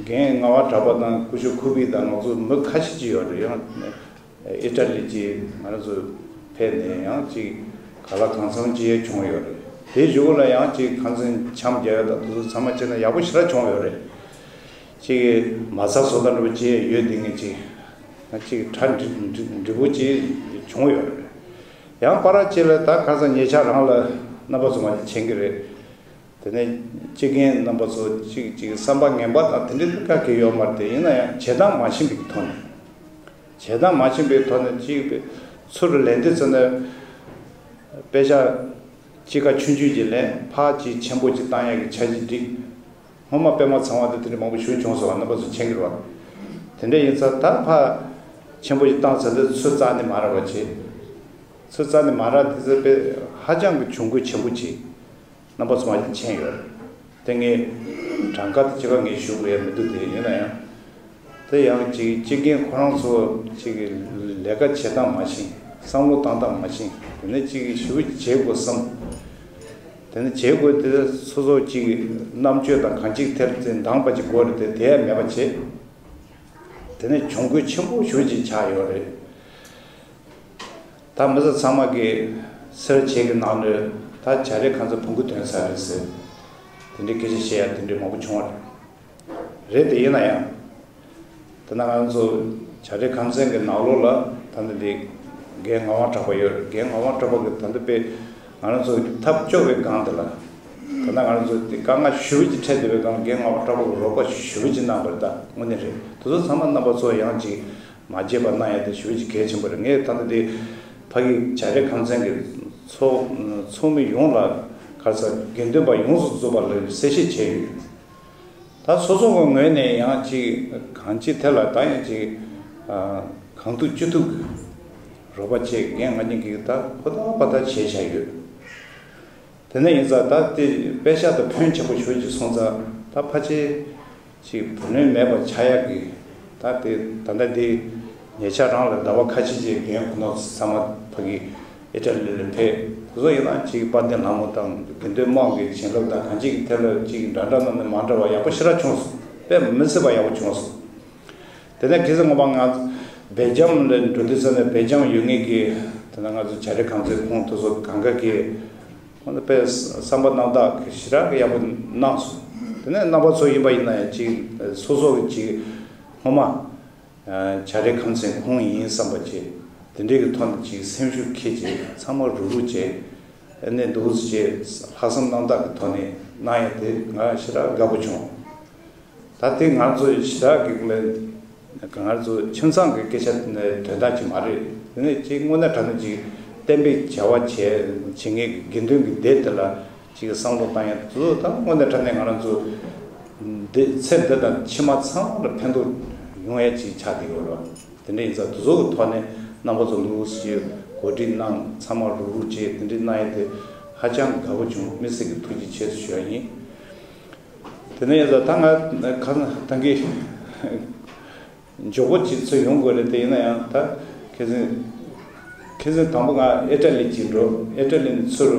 རྒན་ངག་དབང་གྲགས་པ་དང་སྐུ་ཞབས་ཁུ་བི་དང་ང་ཚོ་མི་ཁ་ཤས་ཅིག་ཡོད་རེད། ཡང་ཨི་ཊ་ལི་ཅིག་ང་རང་ཚོ་ཕེབས་ནས་ཡང་ཅིག་ག་ལ་གང་འཚམ་ཅིག་ཡང་བྱུང་ཡོད་རེད། དེའི་གཞུག་ལ་ཡང་ཅིག་ཁམས་ཚན་འཆམ་རྒྱག་ཡ་དང་དེ་ཚོ་ཚང་མ་བྱས་ན་ཡག་པོ་ཞེ་དྲག་བྱུང་ཡོད་རེད། ཅིག་མ་རྩ་བཟོ་ལྟ་འདྲ་པོ་ཅིག་ཡོད་དེ་ངས་ཅིག་ང་ཅིག་གྲ་འགྲིག་འགྲིག་འགྲིག་པོ་ཅིག་བྱུང་ཡོད་རེད། ཡང་བར་ཅིག་ལ་ད་ཁ་སང་ཉེ་ཆར་རང་ལ་རྣམ་པ་ཚོ་མ་མཁྱེན་གྱི་རེད། དེ་ནས་སྤྱི་རྒན་རྣམ་པ་ཚོ་གཅིག་གཅིག་བསམ་པ་ངན་པ་དང་དེ་འདྲའི་ག་གེ་ཡོད་མ་རེད་དེ། ཡིན་ན་ཡང་བྱེད་སྟངས་མ་ཤེས་པའི་ཐོག་ནས། བྱེད་སྟངས་མ་ཤེས་པའི་ཐོག་ནས་གཅིག་ཚུར་ལེན་དུས་ཙམ་ནས་དཔེ་ཆ་གཅིག་ཁ་ཆུང་ཆུང་ཅིག་ལེན། ཕར་གཅིག་ཆེན་པོ་ཅིག་བཏང་ཡག་གི་འཆར་གཞི་སྒྲིག་སྔོན་མ་དཔེ་མ་ཚང་བ་དེ་དེ་འདྲ་མང་པོ་ཞིག་བྱུང་སོང་བ་རྣམ་པ་ཚོ་མཁྱེན་གྱི་རེད་བ། དེ་འདྲ་ཡིན་ཙང་ད་ཕར་ ཆེན་པོ་ཞིག་བཏང་ཚར་དུས་ཚོད་རྩ་ནས་མ་རག་པ་བྱས། ཚོད་རྩ་ནས་མ་རག་དུས་ཚོད་དཔེ་ཧ་ཅང་གི་གྱོང་གུད་ཆེན་པོ་བྱས། རྣམ་པ་ཚོ་མ་ཞིག་མཁྱེན་ཡོད་རེད། དེ་ངས་གྲངས་ཀ་དེ་ཅི་ག་ངས་ཞུ་དགོས་ཡ་མི་འདུག་དེ་ཡིན་ན་ཡང་། དེ་ཡང་ཅིག་སྤྱི་རྒན་ཁོ་རང་ཚོ་ཅིག་ལས་ཀ་བྱེད་སྟངས་མ་ཤེས། བསམ་བློ་བཏང་སྟངས་མ་ཤེས། དེ་ནས་ཅིག་ཞུ་བྱེད་དགོས་བསམ། དེ་ནས་བྱེད་དགོས་དེ་སོ་སོ་ཅིག་རྣམ་དཔྱོད་དང་གང་ཅིག་ཐེར་ཙམ་འདང་པ་ཅིག་དགོས་རེད་དེ་དེ་ཡང་མེད་པ་བྱས། དེ་ནས་གྱོང་གུད་ཆེན་པོ་ཞེ་པོ་ཅིག་ཆགས་ཡོད་རེད། ད་མི་ཚང་མ་གིས་སེར་བྱེས་ཀྱི་ནང་ནས་ད་བྱ་རིགས་ཁམས་ཚན་ཕུང་ཁུ་ཐོན་ས་རེད་ཟེར། དེ་འདྲའི་སྐད་ཆ་བཤད་ཡ་དེ་འདྲའི་མང་པོ་བྱུང་བ་རེད། རེད་དེ་ཡིན་ན་ཡང་། དེ་ན་ང་ཚོ་བྱ་རིགས་ཁམས་ཚན་གྱི་ནང་ལོགས་ལ་ད་ནི་འདི་རྒན་ངག་དབང་གྲགས་པ་ཡོད་རེད། རྒན་ངག་དབང་གྲགས་པ་གི་ད་འདི་དཔེ་ང་རང་ཚོ་ཐབས་སྐྱོ་བའི་སྒང་དེ་ལ། ད་ལྟ་ང་རང་ཚོ་དེ་དཀའ་ངལ་ཞེ་པོ་ཅིག་འཕྲད་བསྡད་པའི་སྒང་རྒན་ངག་དབང་གྲགས་པ་གི་རོགས་པ་ཞེ་པོ་ཅིག་གནང་བ་རེད། ད་དངོས་གནས་རེད། དེ་ཚོ་ཚང་མ་རྣམ་པ་ཚོ་ཡང་ཅིག་མ་བརྗེད་པ་གནང་ཡ་དེ་ཞེ་པོ་ཅིག་གལ་ཆེན་པོ་རེད། ངས་ད་ལྟ་དེ་ཕ་གི་བྱ་རིགས་ཁམས་ཚན་གྱི་ཚོགས་ཚོགས་མི་ཡོངས་ལ་ག་རེ་ཟེར་དགེ་འདུན་པ་ཡོངས་སུ་རྫོགས་པ་ལ་གསལ་བཤད་བྱས་ཡོད། ད་སོ་སོ་གི་ངོས་ནས་ཡང་ཅིག་གང་ཅི་ཐད་ལ་ད་ཡང་ཅིག་ཨ་གང་ཐུབ་ཅི་ཐུབ་ཀྱི་རོགས་པ་བྱེད། རྒན་ང་གཉིས་ཀྱིས་ད་ཕོ་ད་པ་ད་བྱས་བཞག་ཡོད། དེ་ནས་ཡིན་ཙང་ད་དེ་དཔེ་ཤག་ཏུ་ཕོན་ཆེན་པོ་ཞེ་པོ་ཅིག་སོང་ཙང་ད་ཕལ་ཆེར་ཅིག་བུ་ལོན་མེད་པ་ཆགས་ཡག་གི་ད་དེ་ད་ལྟ་དེ་ཉེ་ཆར་རང་ལ་ཟླ་བ་ཁ་ཤས་ཀྱི་རྒན་ཁོ་ན་ཚང་མ་ཕ་གི་ཨི་ཊ་ལི་ལ་ཕེབས། ཁོ་ཚོ་ཡིན་ན་ཅིག་དཔལ་ལྡན་ལྷ་མོ་དང་དགེ་འདུན་དམངས་ཀྱི་བྱིན་རླབས་དང་གང་ཅིའི་ཐད་ལ་ཅིག་འདྲ་འདྲ་གནང་ནས་མ་འདྲ་བ་ཡག་པོ་ཞེ་དྲག་བྱུང་སོང་། དཔེ་མི་སྲིད་པ་ཡག་པོ་བྱུང་སོང་། དེ་ནས་ཁ་སང་ངོ་མ་ང་སྦེལ་ཇམ་ལ་འགྲོ་དུས་ཙམ་ནས་སྦེལ་ཇམ་ཡོད་ངེས་ཀྱི་དེ་ན་ང་ཚོ་བྱ་རིགས་ཁམས་ཚན་ཁོང་དེ་ཚོ་གང་ག་གིས་ཁོང་ཚོ་དཔེ་བསམ་པ་རྣམ་དག་གི་ཞེ་དྲག་གི་ཡག་པོ་གནང་སོང་། དེ་ནས་རྣམ་པ་ཚོ་ཡིན་པ་ཡིན་ན་ཡང་ཅིག་སོ་སོ་གི་ཅིག་སྔོན་མ། བྱ་རིགས་ཁམས་ཚན་ཁོང་ཡིན་བསམ་པ་བྱས། དེ་འདྲའི་གི་ཐོག་ནས་ཅིག་སེམས་ཤུགས་འཁྱེར་བྱས་ཚང་མ་རུག་རུག་བྱས། ཨ་ནི་འདུག་སེ་བྱས་ལྷག་བསམ་རྣམ་དག་གི་ཐོག་ནས་གནང་ཡ་དེ་ང་ཞེ་དྲག་དགའ་པོ་བྱུང་། ད་དེ་ང་ཚོ་ཞེ་དྲག་གི་ང་ཚོ་ཁྱིམ་ཚང་གི་སྐད་ཆ་དོན་དག་ཅིག་མ་རེད། དེ་ནས་ཅིག་དངོས་གནས་དྲང་གནས་ཅིག་བསྟན་པའི་བྱ་བ་བྱས་བྱེད་མཁན་གྱི་དགེ་འདུན་གྱི་སྡེ་དེ་ལ། ཅིག་བསམ་བློ་བཏང་ཡ་དེ་ཚོ་ད་དངོས་གནས་དྲང་གནས་ང་རང་ཚོ་འདི་ཚེ་འདི་དང་ཕྱི་མ་ཚང་མ་ལ་ཕན་ཐོགས་ཡོང་ཡ་ཅིག་ཆགས་བསྡད་ཡོད་རེད་བ། དེ་འདྲ་ཡིན་ཙང་དེ་ཚོ་གི་ཐོག་ནས་རྣམ་པ་ཚོ་ལུགས་ཞིག་གོ་སྒྲིག་གནང་ཚང་མ་རུག་རུག་བྱས་དེ་འདྲ་གནང་ཡ་དེ་ཧ་ཅང་དགའ་པོ་བྱུང་། དམིགས་བསལ་གྱི་ཐུགས་རྗེ་ཆེ་ཞུ་ཡ་ཡིན། དེ་ནས་ཡིན་ཙང་ད་ང་ཁ་སང་ད་གིན། མགྱོགས་པོ་ཅིག་ཚུར་ཡོང་དགོས་རེད། དེ་ཡིན་ན་ཡང་ད་ཁ་སང་ཁ་སང་དང་པོ་ང་ཨི་ཊ་ལི་ཅིག་འགྲོ། ཨི་ཊ་ལི་ནས་ཚུར་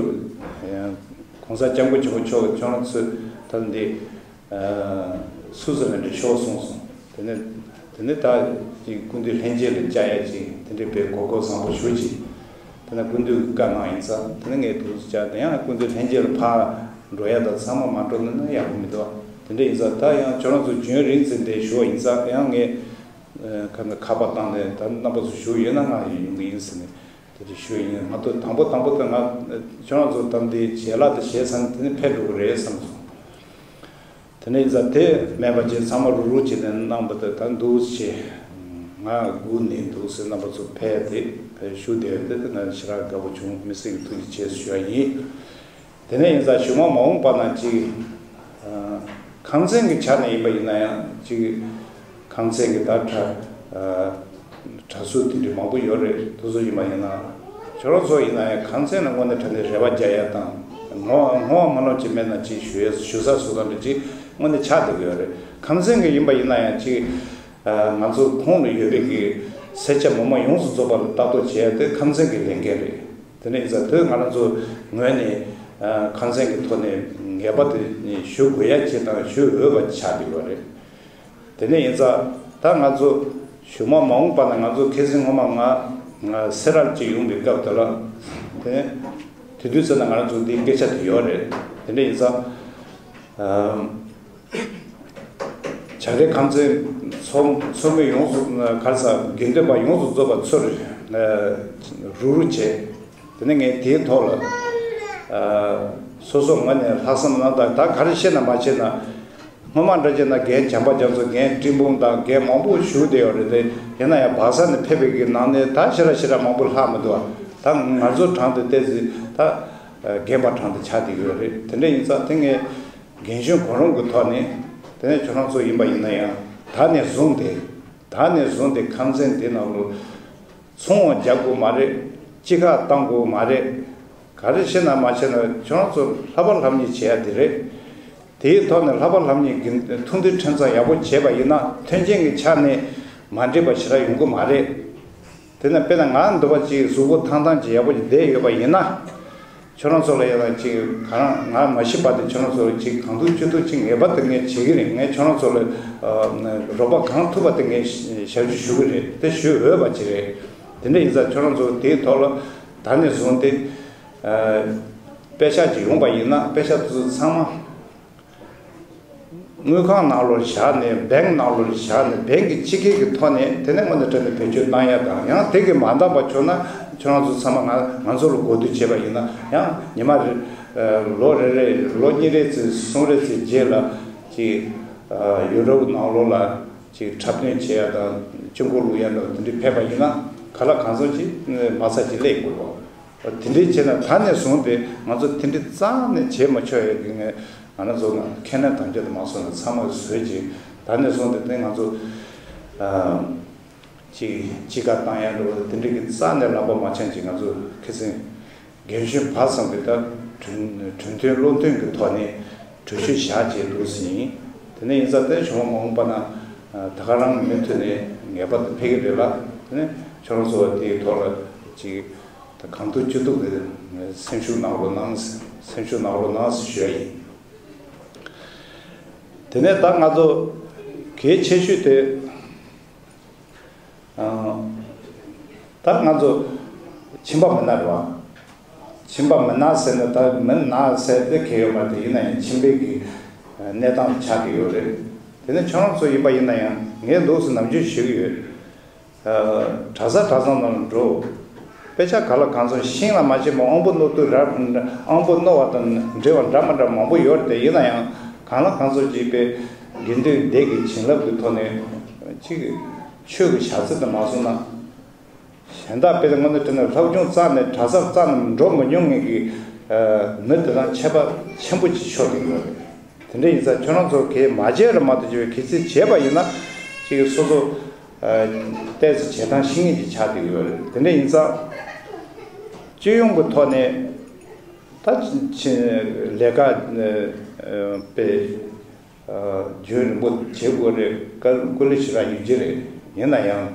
གོང་ས་སྐྱབས་མགོན་ཆེན་པོ་མཆོག་ཁྱོད་རང་ཚུར་ད་འདི་སུའུ་ཙི་ལན་ཌི་ཕྱོགས་སོང་སོང་། དེ་ནས་དེ་ནས་ད་ཅིག་སྐུ་མདུན་ལྷན་རྒྱས་ལ་བཅར་ཡ་ཅིག་དེ་འདྲའི་དཔེ་གོ་སྐབས་བཟང་པོ་ཞུ་ཅིག་དེ་ནས་སྐུ་མདུན་གྱི་བཀའ་གནང་ཡིན་ཙང་དེ་ནས་ངས་དུས་སུ་བཅར་དེ་ཡང་སྐུ་མདུན་ལྷན་རྒྱས་ལ་ཕར་འགྲོ་ཡ་དང་ཚང་མ་མ་འགྲོ་ན་ན་ཡག་པོ་མི་འདུག་དེ་འདྲ་ཡིན་ཙང་ད་ཡང་ཁྱོད་རང་ཚོ་རྒྱུན་རིང་ཙམ་འདིར་བཞུགས་པ་ཡིན་ཙང་ཡང་ངས་ཁ་ཁ་པར་བཏང་ནས་ད་རྣམ་པ་ཚོ་བཞུགས་ཡོད་ན་ང་ཡོང་གི་ཡིན་ཟེར་ནས་དེ་འདྲ་ཞུས་ཡིན། མ་གཏོགས་དང་པོ་དང་པོ་དེ་ང་ཁྱོད་རང་ཚོ་ད་འདི་བྱས་ལ་དེ་བྱས་ཙང་དེ་ནས་ཕེབས་འགྲོ་གི་རེད་བསམ་སོང་། དེ་ནས་ཡིན་ཙང་དེ་མེད་པ་བྱས་ཚང་མ་རུག་རུག་བྱས་ནས་གནང་བ་དེ་ད་འདུག་སེ་ང་སྒུག་ནས་འདུག་སེ་རྣམ་པ་ཚོ་ཕེབས་ཏེ་བཞུགས་བསྡད་ཡོད་དེ་དེ་ང་ཞེ་དྲག་དགའ་པོ་བྱུང་། དམིགས་བསལ་གྱི་ཐུགས་རྗེ་ཆེ་ཞུ་ཡ་ཡིན། དེ་ནས་ཡིན་ཙང་གཞུག་མ་མ་འོངས་པ་ན་ཅིག་ཁམས་ཚན་གྱི་ཆ་ནས་ཡིན་པ་ཡིན་ན་ཡང་ཅིག་ཁམས་ཚན་གྱི་ད་གྲྭ་གྲྭ་ཟུར་དེ་འདྲ་མང་པོ་ཡོད་རེད། དེ་ཚོ་ཡིན་པ་ཡིན་ན་ཁྱོད་རང་ཚོ་ཡིན་ན་ཡང་ཁམས་ཚན་ལ་དངོས་གནས་དྲང་གནས་རེ་བ་རྒྱག་ཡ་དང་བསྔོ་བ་བསྔོ་བ་སྨོན་ལམ་ཅིག་མེད་ན་ཅིག་ཞུ་ཡ་ཞུ་ས་བཟོ་སྟངས་འདྲ་ཅིག་དངོས་གནས་ཆགས་བསྡད་ཀྱི་ཡོད་རེད། ཁམས་ཚན་གྱི་ཡིན་པ་ཡིན་ན་ཡང་ཅིག་ང་ཚོ་ཁོང་ལ་ཡོད་པའི་གི་སེར་སྐྱ་མི་མང་ཡོངས་སུ་རྫོགས་པ་ལ་ལྟ་རྟོག་བྱེད་ཡ་དེ་ཁམས་ཚན་གྱི་ལས་འགན་རེད། དེ་འདྲ་ཡིན་ཙང་དེ་ང་རང་ཚོ་ངོས་ནས་ཁམས་ཚན་གྱི་ཐོག་ནས་ངེས་པར་དུ་ཞུ་དགོས་ཡ་ཅིག་དང་ཞུ་འོས་པ་ཆགས་བསྡད་ཡོད་རེད། དེ་ནས་ཡིན་ཙང་ད་ང་ཚོ་གཞུག་མ་མ་འོངས་པ་ན་ང་ཚོ་ཁ་སང་སྔོན་མ་ང་ང་སེ་ར་ལ་ཅིག་ཡོང་པའི་སྐབས་དེ་ལ་དེ་དེ་དུས་ཚོད་ན་ང་རང་ཚོ་འདི་སྐད་ཆ་དེ་ཡོད་རེད། དེ་འདྲ་ཡིན་ཙང་། བྱ་རིགས་ཁམས་ཚན་ཚོགས་ཚོགས་མི་ཡོངས་སུ་ག་རེ་ཟེར་དགེ་འདུན་པ་ཡོངས་སུ་རྫོགས་པ་ཚུར་རུག་རུག་བྱས། དེ་ནས་ངས་དེའི་ཐོག་ལ་སོ་སོ་ངོས་ནས་ལྷག་བསམ་རྣམ་དག་ད་ག་རེ་བཤད་ན་མ་བཤད་ན་སྔོན་མ་འདྲ་བྱས་ན་རྒན་བྱམས་པ་རྒྱ་མཚོ་རྒན་སྤྲིན་ཕུང་དང་རྒན་མང་པོ་བཞུགས་བསྡད་ཡོད་རེད་དེ་ཡིན་ན་ཡང་བག་ས་ནས་ཕེབས་པའི་གི་ནང་ནས་ད་ཞེ་དྲག་ཞེ་དྲག་མང་པོ་ལྷག་མི་འདུག་ད་ང་ཚོ་གྲས་དེ་ཏོག་ཙམ་ད་རྒན་པ་གྲས་དེ་ཆགས་བསྡད་ཡོད་རེད། དེ་འདྲ་ཡིན་ཙང་དེ་ངས། རྒན་གཞོན་གང་རུང་གི་ཐོག་ནས་དེ་ནས་ཁྱོད་རང་ཚོ་ཡིན་པ་ཡིན་ན་ཡང་ད་ནས་བཟུང་སྟེ་ ད་ནས་བཟུང་སྟེ་ཁམས་ཚན་འདི་ནང་ལོ་ཚོང་རྒྱག་དགོས་མ་རེད། སྤྱི་ཁ་བཏང་དགོས་མ་རེད། ག་རེ་བྱེད་ན་མ་བྱེད་ན་ཁྱོད་རང་ཚོ་ལྷབ་པ་ལྷབ་གཉིས་བྱེད་ཡ་དེ་རེད། དེའི་ཐོག་ནས་ལྷབ་པ་ལྷབ་གཉིས་ཀྱི་ཐུགས་འདུན་ཁྲིམས་གཙང་ཡག་པོ་བྱས་པ་ཡིན་ན་མཐུན་རྐྱེན་གྱི་ཆ་ནས་མ་འགྲིག་པ་ཞེ་དྲག་ཡོང་གི་མ་རེད། དེ་ན་དཔེར་ན་ང་འདོད་པ་ཅིག་གཟུགས་པོ་ཐང་ཐང་ཅིག་ཡག་པོ་ཅིག་བསྡད་ཡོད་པ་ཡིན་ན། ཁྱོད་རང་ཚོ་ལ་ཡང་ཅིག་གང་ང་མ་ཤི་བར་དུ་ཁྱོད་རང་ཚོ་ལ་ཅིག་གང་ཐུབ་ཅི་ཐུབ་ཅིག་ངེས་པར་དུ་ངས་བྱེད་ཀྱི་རེད། ངས་ཁྱོད་རང་ཚོ་ལ་ཨ་རོགས་པ་གང་ཐུབ་པ་དེ་ངས་ཞབས་ཞུ་ཞུ་གི་རེད། དེ་ཞུ་འོས་པ་ཅིག་རེད། དེ་འདྲ་ཡིན་ཙང་ཁྱོད་རང་ཚོ་དེའི་ཐོག་ལ་ད་ནས་བཟུང་སྟེ་ཨ་པེ་ཤག་ཅིག་ཡོང་པ་ཡིན་ན་པེ་ཤག་དེ་ཚོ་ཚང་མ། དངུལ་ཁང་ནང་ལོགས་བཞག་ནས་བེང་ནང་ལོགས་བཞག་ནས་བེང་གི་སྤྱི་སྐད་ཀྱི་ཐོག་ནས་དེ་ནས་དངོས་གནས་དྲང་གནས་བེད་སྤྱོད་བཏང་ཡ་དང་། ཡང་དེ་གི་མ་འདང་པ་བྱུང་ན་ཁྱོད་རང་ཚོ་ཚང་མ་ང་ང་ཚོ་ལ་གོ་བསྡུར་བྱས་པ་ཡིན་ན་ཡང་ཉི་མ་རེ་ལོ་རེ་རེ་ལོ་གཉིས་རེ་ཙམ་གསུམ་རེ་ཙམ་རྗེས་ལ་ཅིག་ཡུ་རོབ་ནང་ལོགས་ལ་ཅིག་འཁྲབ་སྟོན་བྱེད་ཡ་དང་ཆུ་འགོ་བླུག་ཡ་དང་དེ་འདྲ་ཕེབས་པ་ཡིན་ན་ག་ལ་གང་འཚམ་ཅིག་མ་རྩ་ཅིག་སླེབས་དགོས་པ། དེ་འདྲའི་བྱས་ན་ད་ནས་བཟུང་སྟེ་ང་ཚོ་དེ་འདྲའི་རྩ་ནས་བྱེད་མ་ཆོག་ཡ་གི་ངས་ང་རང་ཚོ་ཁས་ལེན་དམ་བཅའ་དུ་མ་སོང་ན་ཚང་མ་བཟོས་ཅིག་ད་ནས་བཟུང་སྟེ་དེ་ང་ཚོ་ཅིག་ཅི་ག་བཏང་ཡ་འགྲོ་བ་དེ་འདྲའི་གི་རྩ་ནས་ལག་པ་མ་འཆང་ཅིག་ང་ཚོ་ཁ་སང་རྒན་གཞོན་བར་གསུམ་གི་ད་གྲོས་གྲོས་མཐུན་བློ་མཐུན་གི་ཐོག་ནས་གྲོས་ཆོད་བཞག་ཅེས་འདུག་ཟིན་ཡིན། དེ་ནས་ཡིན་ཙང་དེ་བྱུང་བ་མ་འོངས་པ་ན་ད་ག་རང་མུ་མཐུད་ནས་ངེས་པར་དུ་ཕེབས་ཀྱི་རེད་ལ། དེ་ནས་ཁྱོད་རང་ཚོ་དེའི་ཐོག་ལ་ཅིག་ད་གང་ཐུབ་ཅི་ཐུབ་ཀྱི་སེམས་ཤུགས་གནང་རོགས་གནང་། སེམས་ཤུགས་གནང་རོགས་གནང་ཞེས་ཞུ་ཡ་ཡིན། དེ་ནས་ད་ང་ཚོ་གལ་ཆེ་ཤོས་དེ་ད་ང་ཚོ་ཁྱིམ་པ་མི་སྣ་རེད་བ། ཁྱིམ་པ་མི་སྣ་ཟེར་ན་ད་མི་སྣ་ཟེར་དེ་གལ་ཡོད་མ་རེད། ཡིན་ན་ཡང་ཁྱིམ་པའི་གི་གནས་སྟངས་ཆགས་ཀྱི་ཡོད་རེད། དེ་ནས་ཁྱོད་རང་ཚོ་ཡིན་པ་ཡིན་ན་ཡང་ངས་ལོགས་སུ་ནམ་རྒྱུན་ཞུ་གི་ཡོད། གྲྭ་ས་གྲྭ་ཚང་ནང་ལ་འགྲོ། དཔེ་ཆ་ག་ལ་གང་འཚམ་ཤིང་ལ་མ་ཆེན་པོ་དབང་པོ་རྣོ་དུས་ར་དབང་པོ་རྣོ་བ་དང་འབྲེལ་བ་འདྲ་མི་འདྲ་མང་པོ་ཡོད་རེད་དེ། ཡིན་ན་ཡང་གང་ལ་གང་འཚམ་གྱིས་པའི་དགེ་འདུན་སྡེ་གི་བྱིན་རླབས་ཀྱི་ཐོག་ནས་ཅིག་ཆོས་ཀྱི་ཞག་རྩི་དུ་མ་སོང་ན། གཞན་དག་དཔེ་དེ་དངོས་གནས་དྲན་ན་སློབ་སྦྱོང་རྩ་ནས་གྲྭ་ས་རྩ་ནས་འགྲོ་མི་མྱོང་མཁན་གྱི་མི་དེ་དང་ཁྱད་པར་ཆེན་པོ་ཅིག་ཤོར་གྱི་ཡོད་རེད། དེ་འདྲ་ཡིན་ཙང་ཁྱོད་རང་ཚོ་གས་མ་བྱས་ར་མ་གཏོགས་བྱས་པའི་གལ་སྲིད་བྱས་པ་ཡིན་ན་ཅིག་སོ་སོ་ཏོག་ཙམ་བྱེད་སྟངས་ཤེས་མཁན་ཅིག་ཆགས་བསྡད་ཀྱི་ཡོད་རེད། དེ་འདྲ་ཡིན་ཙང་སྤྱི་ཡོངས་ཀྱི་ཐོག་ནས་ད་ཕྱི་ལས་ཀ་དཔེ་རྒྱུན་རིང་པོ་བྱེད་དགོས་རེད། སྐུ་ལས་ཞེ་དྲག་ཡོད་ཀྱི་རེད། ཡིན་ན་ཡང་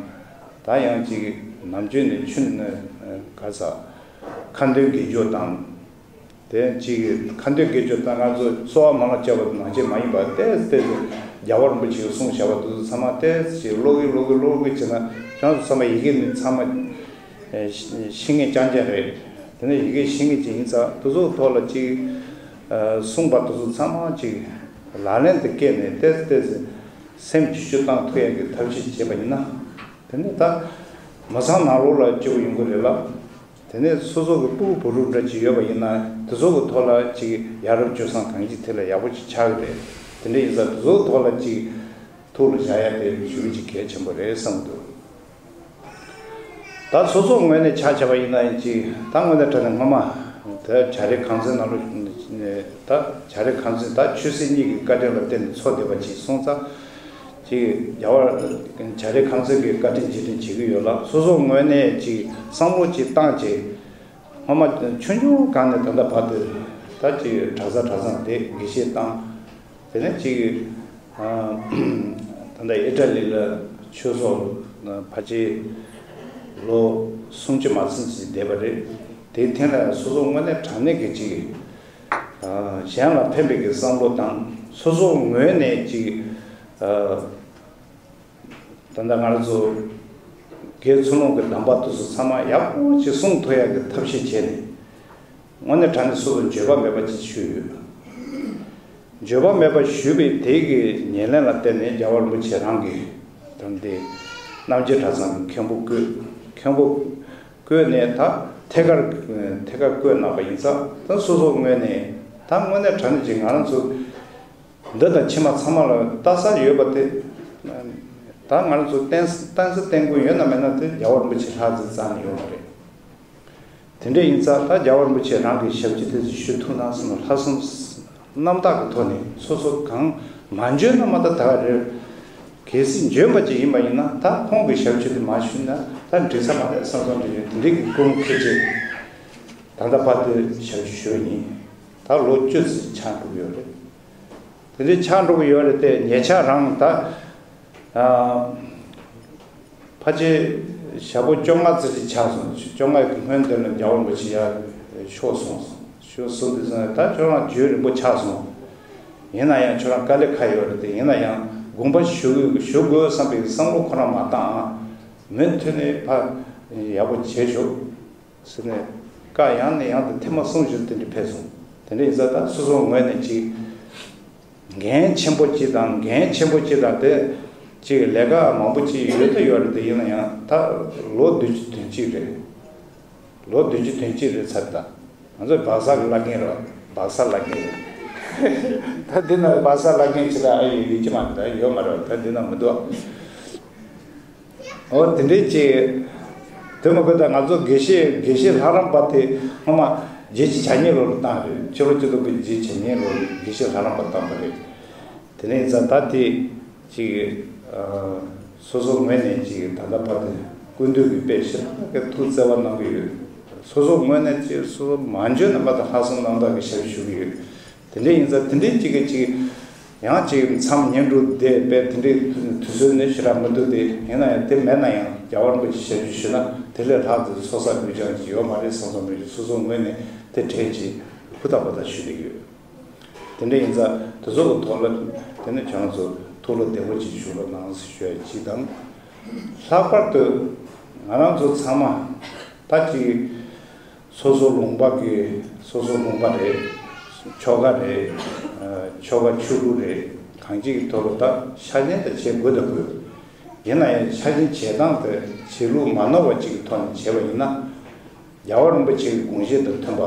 ད་ཡང་ཅིག་ནམ་རྒྱུན་ནས་ཆུ་ནས་ག་ས་ཁ་འདོན་དགེ་སྦྱོར་དང་། དེ་གཅིག་གི་ཁ་འདོན་དགེ་སྦྱོར་དང་ང་ཚོ་གསོལ་བ་མང་ང་བྱ་བ་ནང་བཞིན་མ་ཡིན་པར་ཏོག་ཙམ་ཏོག་ཙམ་རྒྱལ་བ་རིན་པོ་ཆེས་གསུངས་བཞག་པ་དེ་ཚོ་ཚང་མ་ཏོག་ཙམ་ཞིག་ཀློག་གི་ཀློག་གི་ཀློག་གི་བྱས་ན་ཁྱོད་ཚོ་ཚང་མ་ཡི་གེ་ནི་ཚང་མ་ཤེས་མཁན་རྐྱང་རྐྱང་རེད། དེ་ནས་ཡི་གེ་ཤེས་མཁན་ཅིག་ཡིན་ཙང་དེ་ཚོ་ཐོག་ལ་ཅིག་གསུངས་པ་དེ་ཚོ་ཚང་མ་ཅིག་ལག་ལེན་དུ་བཀལ་ནས་ཏོག་ཙམ་ཏོག་ཙམ་སེམས་བསྒྱུར་བཅོས་བཏང་ཐུབ་ཡག་གི་ཐབས་ཤེས་བྱས་པ་ཡིན་ན། དེ་ནས་ད་མི་ཚང་ནང་ལོགས་ལ་སྐྱིད་པོ་ཡོང་གི་རེད་ལ། དེ་ནས་སོ་སོ་གི་སྤུ་གུ་བུ་ཕྲུག་འདྲ་ཅིག་ཡོད་པ་ཡིན་ན་དེ་ཚོ་གི་ཐོག་ལ་ཅིག་ཡ་རབས་སྤྱོད་བཟང་གང་ཅིའི་ཐད་ལ་ཡག་པོ་ཅིག་ཆགས་ཀྱི་རེད། དེ་འདྲ་ཡིན་ཙང་དེ་ཚོ་གི་ཐོག་ལ་ཅིག་ཐུགས་ལ་བཞག་ཡ་དེ་ཞེ་པོ་ཅིག་གལ་ཆེན་པོ་རེད་བསམ་གྱི་འདུག་ད་སོ་སོ་ངོས་ནས་ཆ་བཞག་པ་ཡིན་ན་ཡིན་ཅིག་ད་དངོས་གནས་དྲང་གནས་སྔོན་མ་ད་བྱ་རིགས་ཁང་ཚན་ནང་ལ་ད་བྱ་རིགས་ཁང་ཚན་ད་ཆོས་སྲིད་གཉིས་ཀྱི་བཀའ་དྲིན་ལ་བརྟེན་ནས་འཚོ་བསྡད་པ་ཅིག་སོང་ཙང་། ཅིག་རྒྱལ་བ་བྱ་རིགས་ཁང་ཚན་གྱི་བཀའ་དྲིན་རྗེས་དྲན་བྱེད་ཀྱི་ཡོད་ལ། སོ་སོ་ངོས་ནས་ཅིག་བསམ་བློ་ཅིག་བཏང་བྱས། སྔོན་མ་ཆུང་ཆུང་སྒང་ནས་ད་ལྟ་བར་དུ་ད་ཅིག་གྲྭ་ས་གྲྭ་ཚང་དེ་དགེ་བཤེས་བཏང་། དེ་ནས་ཅིག་ད་ལྟ་ཨི་ཊ་ལི་ལ་ཆོས་ཚོགས་ཕལ་ཆེར་ལོ་སུམ་ཅུ་མ་ཟིན་ཅིག་བསྡད་པ་རེད། དེའི་ཐད་ལ་སོ་སོ་དངོས་གནས་དྲང་གནས་ཀྱི་ཅིག་གཞན་ལ་ཕན་པའི་གི་བསམ་བློ་དང་སོ་སོ་ངོས་ནས་ཅིག་ད་ལྟ་ང་རང་ཚོ་དགེ་ཚུལ་སློང་གི་གདམས་པ་དེ་ཚོ་ཚང་མ་ཡག་པོ་ཅིག་སྲུང་ཐུབ་ཡག་གི་ཐབས་ཤེས་བྱས་ནས་དངོས་གནས་དྲང་གནས་སོ་སོ་འགྱོད་པ་མེད་པ་ཅིག་ཞུས་ཡོད། འགྱོད་པ་མེད་པ་ཞུས་པའི་དེ་གི་ཉེར་ལེན་ལ་བརྟེན་ནས་རྒྱལ་བ་རིན་པོ་ཆེ་རང་གིས་དམ་དེ་རྣམ་རྒྱལ་གྲྭ་ཚང་གི་མཁན་པོ་བསྐོས། མཁན་པོ་བསྐོས་ནས་ད་ཐད་ཀར་ཐད་ཀར་བསྐོས་གནང་བ་ཡིན་ཙང་ད་སོ་སོ་ངོས་ནས་ད་དངོས་གནས་དྲང་གནས་ཅིག་ང་རང་ཚོ་འདི་དང་ཕྱི་མ་ཚང་མ་ལ་ལྟ་ས་ཡོད་པ་དེ། ད་ང་རང་ཚོ་བསྟན་བསྟན་ས་བསྟན་དགོས་ཡོད་ན་མེད་ན་དེ་རྒྱལ་བ་རིན་པོ་ཆེ་ལྷག་ཙམ་རྩ་ནས་ཡོད་མ་རེད། དེ་འདྲ་ཡིན་ཙང་ད་རྒྱལ་བ་རིན་པོ་ཆེ་རང་གི་ཞབས་ཕྱི་དེ་ཚོ་ཞུ་ཐུབ་ན་བསམ་ན་ལྷག་བསམ་རྣམ་དག་གི་ཐོག་ནས་སོ་སོ་གང་མ་འཇོན་ན་མ་ད་ད་ག་རེ་ གལ་སྲིད་འཇོན་པ་ཅིག་ཡིན་པ་ཡིན་ན། ད་ཁོང་གི་ཞབས་ཕྱི་དེ་མ་ཞུས་ན་ད་འགྲིག་ས་མ་རེད་བསམ་བསམ་འདྲ་ཡོད། དེ་འདྲའི་གི་སྐུ་རུམ་ཁེ་ཆེ། ད་ལྟ་བར་དུ་ཞབས་ཕྱི་ཞུས་ཡིན། ད་ལོ་བཅུ་ཙམ་ཆགས་འགྲོ་གི་ཡོད་རེད། དེ་འདྲའི་ཆགས་འགྲོ་གི་ཡོད་རེད་དེ། ཉེ་ཆར་རང་ད། ཨ། ཕལ་ཆེར་ཞག་པོ་བཅོ་ལྔ་ཙམ་ཅིག་ཆགས་སོང་། བཅོ་ལྔ་གི་སྔོན་དེ་ལ་རྒྱལ་བ་རིན་པོ་ཆེ་ཡར་ཤོག་གསུངས་སོང་། ཤོག་གསུངས་དུས་ཙང་ད་ཁྱོད་རང་རྒྱུན་རིང་པོ་ཆགས་སོང་། ཡིན་ན་ཡང་ཁྱོད་རང་དཀའ་ལས་ཁག་ཡོད་རེད་དེ། ཡིན་ན་ཡང་དགོངས་པ་ཞུ་ཞུ་དགོས་བསམ་པའི་བསམ་བློ་ཁོ་རང་མ་བཏང་། མུ་མཐུད་ནས་ཕར་ཡག་པོ་བྱེད་ཤོག་ཟེར་ནས་བཀའ་ཡང་ནས་ཡང་དུ་ཐེངས་མ་གསུམ་བཞི་དེ་འདྲ་ཕེབས་སོང་། དེ་འདྲ་ཡིན་ཙང་ད་སོ་སོ་ངོས་ནས་ཅིག་འགན་ཆེན་པོ་ཅིག་དང་། འགན་ཆེན་པོ་ཅིག་དང་དེ་ཅིག་ལས་ཀ་མང་པོ་ཅིག་ཡོད་ད་ཡོད་རེད་དེ། ཡིན་ན་ཡང་ད་ལོ་བདུན་ཅུ་དོན་གཅིག་རེད། ལོ་བདུན་ཅུ་དོན་གཅིག་རེད་ཚར། ད་ང་ཚོ་སྦག་ས་གི་བླ་རྒན་རེད། སྦག་ས་བླ་རྒན་རེད། ད་འདི་ན་སྦག་ས་བླ་རྒན་ཅིག་ལ་ཨ་ཡོད་ཡོད་ཀྱི་མ་རེད། ད་ཡོད་མ་རེད། ད་འདི་ན་མི་འདུག་འོ་དེ་འདྲའི་ཅིག་དེ་མ་དགོས། ད་ང་ཚོ་དགེ་བཤེས་དགེ་བཤེས་ལྷ་རམས་པ་དེ་སྔོན་མ་རྗེ་བཙུན་བྱ་ཉེ་ལོ་ལ་བཏང་རེད། ཕྱི་ལོ་སྤྱི་ལོ་གི་རྗེ་བཙུན་བྱ་ཉེ་ལོ་ལ་དགེ་བཤེས་ལྷ་རམས་པ་བཏང་པ་རེད། དེ་ནས་ཡིན་ཙང་ད་དེ་ཅིག་ཨ། སོ་སོ་ངོས་ནས་ཅིག་ད་ལྟ་བར་དུ་སྐུ་མདུན་གྱིས་དཔེ་ཞེ་དྲག་གི་ཐུགས་བརྩེ་བ་གནང་གི་ཡོད། སོ་སོ་ངོས་ནས་ཅིག་སོ་སོ་མ་འཇོན་ན་མ་གཏོགས་ལྷག་བསམ་རྣམ་དག་གི་ཞབས་ཞུ་གི་ཡོད། དེ་འདྲ་ཡིན་ཙང་དེ་འདྲའི་ཅིག་གི་ཅིག་ཡང་ཅིག་མཚམས་བསྙེན་སྒྲུབ་བསྡད་པས། དེ་འདྲའི་དུས་ཚོད་ནི་ཞེ་དྲག་མི་འདུག་སྟེ། ཡིན་ན་ཡང་དེ་མེད་ན་ཡང་རྒྱལ་བ་རིན་པོ་ཆེ་ཞབས་ཞུ་ཞུས་ན་དེ་ལས་ལྷག་ཏུ་ཚོགས་བསགས་རྒྱུ་ཅང་ཅིག་ཡོད་མ་རེད་བསམ་བསམ་རེད། སོ་སོ་ངོས་ནས་དེ་གྲས་ཅིག་ཧུར་ཐག་པ་ཐག་ཞུ་བསྡད་ཡོད། དེ་འདྲ་ཡིན་ཙང་དེ་ཚོ་གི་ཐོག་ལ་དེ་ནི་ཁྱེད་རང་ཚོ་ཐུགས་བློ་བདེ་པོ་ཅིག་བཞུགས་རོགས་གནང་ཞུ་ཡ་གཅིག་དང་། ལྷག་པར་དུ་ང་རང་ཚོ་ཚང་མ་ད་ཅིག་སོ་སོ་ལུང་པ་གི་སོ་སོ་ལུང་པ་རེད། ཆོལ་ཁ་རེད། ཨ། ཆོལ་ཁ་ཆོས་ལུགས་རེད། གང་ཅིའི་ཐོག་ལ་ད་ཤ་ཞེན་ད་བྱེད་དགོས་ད་དགོས། ཡིན་ན་ཡང་ཤ་ཞེན་བྱེད་སྟངས་དེ་བྱེད་ལུགས་མ་ནོར་བ་ཅིག་གི་ཐོག་ནས་བྱས་པ་ཡིན་ན། རྒྱལ་བ་རིན་པོ་ཆེ་གི་དགོངས་བཞེད་དང་མཐུན་པ།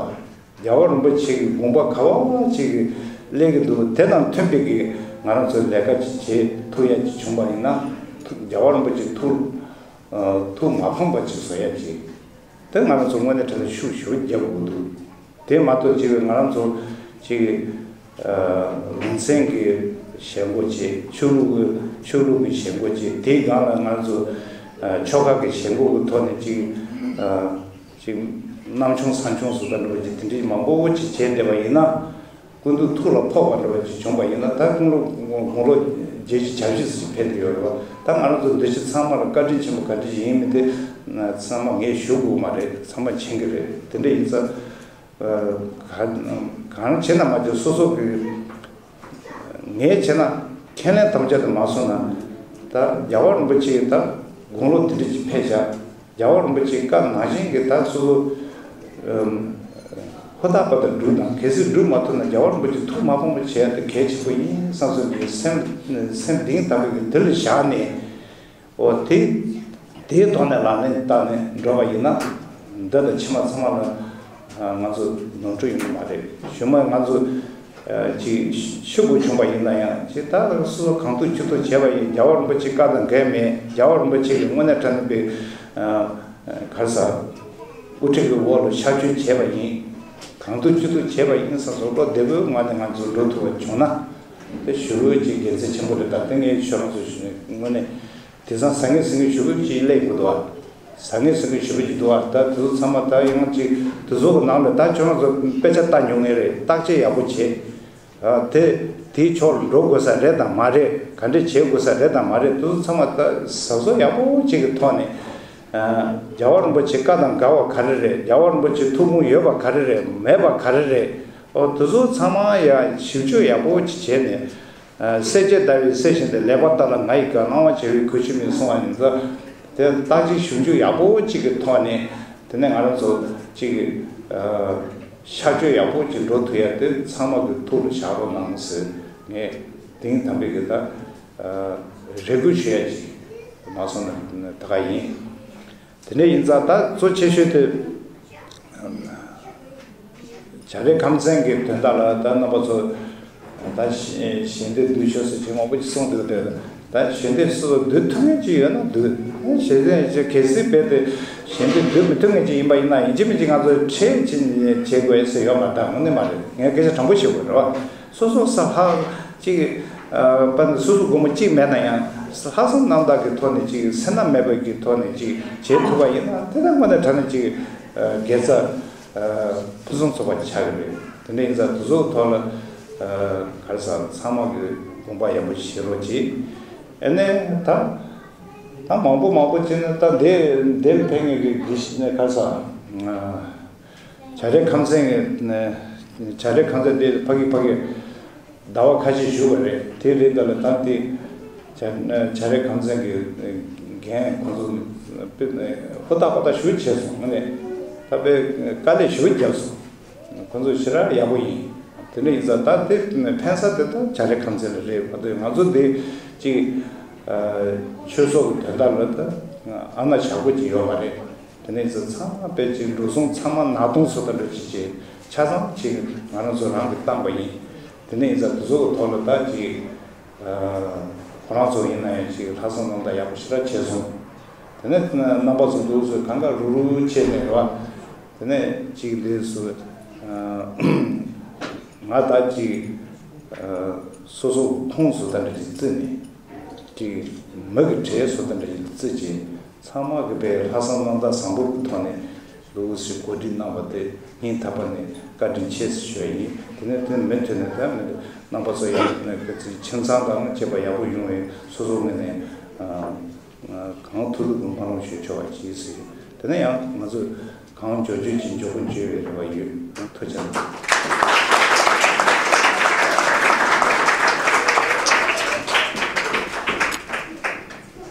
རྒྱལ་བ་རིན་པོ་ཆེ་གི་དགོངས་པ་ག་བ་ཅིག་གི་སླེབས་ཀྱི་འདུག་དེ་དང་མཐུན་པའི་གི་ང་རང་ཚོའི་ལས་ཀ་ཅིག་བྱེད་ཐུབ་ཡ་ཅིག་བྱུང་པ་ཡིན་ན། རྒྱལ་བ་རིན་པོ་ཆེ་ཐུགས་ཐུགས་མ་ཕངས་པ་ཅིག་བཟོ་ཡ་ཅིག་དེ་ང་རང་ཚོ་དངོས་གནས་དྲང་གནས་ཤུགས་ཞེ་པོ་རྒྱབ་དགོས་འདུག་དེ་མ་གཏོགས་ཅིག་ང་རང་ཚོ་ཅིག་ཨ། ལུང་ཚན་གྱི་ཞེན་ཁོག་བྱེད། ཆོས་ལུགས་ཀྱི་ཆོས་ལུགས་ཀྱི་ཞེན་ཁོག་བྱེད། དེའི་སྒང་ལ་ང་རང་ཚོ་ཨ། ཆོལ་ཁ་གི་ཞེན་ཁོག་གི་ཐོག་ནས་ཅིག་ཨ། ཅིག་གནམ་ཆུང་ས་ཆུང་བཟོ་ལྟ་འདྲ་བ་ཅིག་དེ་འདྲའི་མང་པོ་ཅིག་བྱས་བསྡད་པ་ཡིན་ན། སྐུ་མདུན་ཐུགས་ལ་ཕོག་པ་འདྲ་བ་ཅིག་བྱུང་པ་ཡིན་ན། ད་དགུང་ལོ་དགུང་ལོ་བརྒྱད་ཅུ་གྱ་བཞི་ཙམ་ཕེབས་ཀྱི་ཡོད་རེད་བ། ད་ང་རང་ཚོ་འདི་ཕྱི་ཚང་མ་ལ་བཀའ་དྲིན་ཆེན་པོ་ག་འདྲ་ཞིག་ཡིན་མིན་དེ་ཚང་མ་ངས་ཞུ་དགོས་མ་རེད། ཚང་མ་མཁྱེན་གྱི་རེད། དེ་འདྲ་ཡིན་ཙང་། ཨ། ག་གང་བྱས་ན་མ་བྱས་སོ་སོ་གི་ངས་བྱས་ན་ཁས་ལེན་དམ་བཅའ་དེ་མ་སོང་ན། ད་རྒྱལ་བ་རིན་པོ་ཆེ་ད་དགུང་ལོ་དེ་འདྲ་ཅིག་ཕེབས་བཞག་རྒྱལ་བ་རིན་པོ་ཆེའི་བཀའ་ནང་བཞིན་གྱི་ད་སོ་སོ་ཨམ། ཧུར་ཐག་པ་དང་སྒྲུབ་དང་། གལ་སྲིད་སྒྲུབ་མ་ཐུབ་ན་རྒྱལ་བ་རིན་པོ་ཆེ་ཐུགས་མ་ཕངས་པ་བྱས་ཏེ་གལ་ཆེན་པོ་ཡིན་བསམ་བསམ་གྱི་སེམས་སེམས་གཏིང་དག་པའི་གི་དེ་ལ་བཞག་ནས། འོ་དེ་དེའི་ཐོག་ནས་ལག་ལེན་བསྟར་ནས་འགྲོ་བ་ཡིན་ན། འདི་དང་ཕྱི་མ་ཚང་མ་ལ་ང་ཚོ་ནོར་འཁྲུལ་ཡོང་གི་མ་རེད། གཞུག་མ་ང་ཚོ་ཅིག་ཤི་དགོས་བྱུང་བ་ཡིན་ན་ཡང་ཅིག་ད་སོ་སོ་གང་ཐུབ་ཅི་ཐུབ་བྱས་པ་ཡིན། རྒྱལ་བ་རིན་པོ་ཆེ་བཀའ་དང་འགལ་མེད། རྒྱལ་བ་རིན་པོ་ཆེ་གི་དངོས་གནས་དྲང་གནས་པའི་ག་རེ་ཟ་དབུ་ཁྲིད་ཀྱི་འོག་ལ་ཕྱག་མཆོད་བྱས་པ་ཡིན། གང་ཐུབ་ཅི་ཐུབ་བྱས་པ་ཡིན་བསམ་སོ་བློ་བདེ་པོའི་ངང་ནས་ང་ཚོ་འགྲོ་ཐུབ་པ་བྱུང་ན་དེ་ཞེ་པོ་ཅིག་དགེ་མཚན་ཆེན་པོ་རེད། ད་དེ་ངས་ཁྱོད་རང་ཚོ་ཞུ་ནས་དངོས་གནས། དེང་སང་ཟང་ངེ་ཟིང་ངེ་ཞེ་པོ་ཅིག་སླེབས་ཀྱི་འདུག་བ། ཟང་ངེ་ཟིང་ངེ་ཞེ་པོ་ཅིག་འདུག་བ། ད་དེ་ཚོ་ཚང་མ་ད་ཡང་ཅིག་དེ་ཚོ་གི་ནང་ལ་ད་ཁྱོད་རང་ཚོ་དཔེ་ཆ་ལྟ་མྱོང་ངེས་རེད། བརྟག་དཔྱད་ཡག་པོ་བྱེད། ཨ། དེ་དེའི་ཕྱོགས་ལ་འགྲོ་དགོས་ས་རེད་དང་མ་རེད། ག་འདྲས་བྱེད་དགོས་ས་རེད་དང་མ་རེད། དེ་ཚོ་ཚང་མ་ད་གཟབ་གཟབ་ཡག་པོ་ཅིག་གི་ཐོག་ནས། ཨ། རྒྱལ་བ་རིན་པོ་ཆེ་བཀའ་དང་འགལ་བ་ག་རེ་རེད། རྒྱལ་བ་རིན་པོ་ཆེ་ཐུགས་དགོངས་ཡོད་པ་ག་རེ་རེད། མེད་པ་ག་རེ་རེད། ཨོ་དེ་ཚོ་ཚང་མ་ཡང་ཞིབ་འཇུག་ཡག་པོ་ཅིག་བྱས་ནས། ཨ། གསལ་བྱེད་ཟླ་བའི་གསལ་ཞིང་དེ། ལེགས་པར་བརྟགས་ལ་ང་ཡི་བཀའ། སྣང་བ་བྱ་བའི་གོས་ཆེན་མིན་གསུང་བ་ཡིན་ཙང་། དེ་བརྟག་དཔྱད་ཞིབ་འཇུག་ཡག་པོ་གཅིག་གི་ཐོག་ནས་དེ་ནས་ང་རང་ཚོ་གཅིག་གི་ཨ། ཤར་བསྐྱོད་ཡག་པོ་གཅིག་འགྲོ་ཐུབ་ཡ་དེ་ཚང་མ་གི་ཐུགས་ལ་བཞག་རོགས་གནང་ཟེར་ངས་དེང་དམ་པའི་གི་ད་ཨ། རེ་སྐུལ་ཞུ་ཡ་གཅིག་མ་སོང་ན་ད་ག་ཡིན། དེ་འདྲ་ཡིན་ཙང་ད་གཙོ་ཆེ་ཤོས་དེ། བྱ་རིགས་ཁམས་ཚན་གྱི་དོན་དག་ལ་ད་རྣམ་པ་ཚོ་ད་ཞལ་ཞལ་འདེབས་བསྡུས་ཤོག་ཟེར་གྱི་མང་པོ་ཅིག་གསུངས་འདུག་དེ་ད་ཞལ་འདེབས་སུ་བསྡུ་ཐུབ་མཁན་ཅིག་ཡོད་ན་བསྡུ། ཞལ་འདེབས་ཅིག་གལ་སྲིད་རྦད་དེ་ཞལ་འདེབས་བསྡུ་མི་ཐུབ་མཁན་ཅིག་ཡིན་པ་ཡིན་ན་ཡིན་གཅིག་མིན་གཅིག་ང་ཚོས་ཁྲལ་ཅིག་བྱེད་དགོས་ཟེར་ཡོད་མ་རེད། ད་དངོས་གནས་མ་རེད། ངས་སྐད་ཆ་དྲང་པོ་ཞུ་དགོས་རེད་བ། སོ་སོ་ས་ལྷག་ཅིག་ཨ། པ་སོ་སོ་སྒོར་མོ་གཅིག་མེད་ན་ཡང་ ལྷག་བསམ་རྣམ་དག་གི་ཐོག་ནས་ཅིག་སེར་སྣ་མེད་པ་གི་ཐོག་ནས་ཅིག་བྱེད་ཐུབ་པ་ཡིན་ན་དེ་ལ་དངོས་གནས་དྲང་གནས་ཅིག་དགེ་རྩ་ཕུན་སུམ་ཚོགས་པ་ཆགས་ཀྱི་རེད། དེ་འདྲ་ཡིན་ཙང་དེ་ཚོའི་ཐོག་ལ་ག་རེ་ཟེར་ཚང་མ་གི་དགོངས་པ་ཡག་པོ་བཞེས་རོགས་གྱིས། ཨ་ནི་ད་ད་མང་པོ་མང་པོ་བྱས་ནས་ད་འདི་འདིར་ཕེབས་མཁན་གྱི་དགེ་བཤེས་ནས་ག་རེ་ཟེར། བྱ་རིགས་ཁམས་ཚན་གྱི་བྱ་རིགས་ཁམས་ཚན་འདི་ཕ་གི་ཕ་གི་ཟླ་བ་ཁ་ཤས་བཞུགས་པ་རེད། དེ་རེད། ད་ལ་ད་དེ་བྱ་བྱ་རིགས་ཁམས་ཚན་གྱི་འགན་ཁོ་ཚོ་དཔེ་ཧུར་ཐག་པ་ཐག་ཞེ་པོ་བྱས་སོང་། ངས་ད་དཔེ་དཀའ་ལས་ཞེ་པོ་བརྒྱབ་སོང་། ཁོ་ཚོ་ཞེ་དྲག་ཡག་པོ་ཡིན། དེ་འདྲ་ཡིན་ཙང་ད་དེ་ཕན་ས་དེ་ད་བྱ་རིགས་ཁམས་ཚན་ལ་རེད། མ་གཏོགས་ང་ཚོ་འདི་གཅིག་ཆོས་ཚོགས་ཀྱི་དོན་དག་ལ་ད་ཨ་ན་བྱ་དགོས་ཀྱི་ཡོད་མ་རེད། དེ་ནས་ཚང་མ་དཔེ་ཅིག་འགྲོ་སོང་ཚང་མ་ནག་དུང་སོ་ད་འདྲ་ཅིག་བྱས་ཆ་ཚང་ཅིག་ང་རང་ཚོ་རང་གིས་བཏང་པ་ཡིན། དེ་ནས་ཡིན་ཙང་དེ་ཚོ་གི་ཐོག་ལ་ད་ཅིག་ཁོ་རང་ཚོ་ཡིན་ན་ཡང་ཅིག་ལྷག་བསམ་རྣམ་དག་ཡག་པོ་ཞེ་དྲག་བྱས་སོང་། དེ་ནས་རྣམ་པ་ཚོ་འདུག་སེ་གང་ག་རུག་རུག་བྱས་ནས་རེད་བ། དེ་ནས་ཅིག་ལས་སུ་ང་ད་ཅིག་སོ་སོ་ཁོང་སོ་ད་འདྲ་ཅིག་བརྩིས་ནས་ཅིག་མི་གི་གྲས་སོ་ད་འདྲ་ཅིག་བརྩིས་ཅིག་ཚང་མ་གི་པའི་ལྷག་བསམ་རྣམ་དག་བཟང་པོ་གི་ཐོག་ནས་ལུགས་སྲོལ་གོ་སྒྲིག་གནང་བ་དེ་སྙིང་ཐག་པ་ནས་བཀའ་དྲིན་ཆེ་ཟེར་ཞུ་ཡ་ཡིན། དེ་ནས་དེ་མུ་མཐུད་ནས་ད་མི་འདུག་རྣམ་པ་ཚོ་ཡང་ནས་གི་ཚིག་ཁྱིམ་ཚང་དང་བཅས་པ་ཡག་པོ་ཡོང་བའི་སོ་སོ་ངོས་ནས་གང་ཐུབ་ཐུབ་ཀྱི་སྨོན་ལམ་ཞུ་ཆོག་པ་གྱིས་ཟེར། དེ་ནས་ཡང་ང་ཚོས་གང་མགྱོགས་མགྱོགས་ཀྱིས་མགྱོགས་པོ་འབྱོར་བའི་རེ་བ་ཡོད། ཐུགས་རྗེ་ཆེ།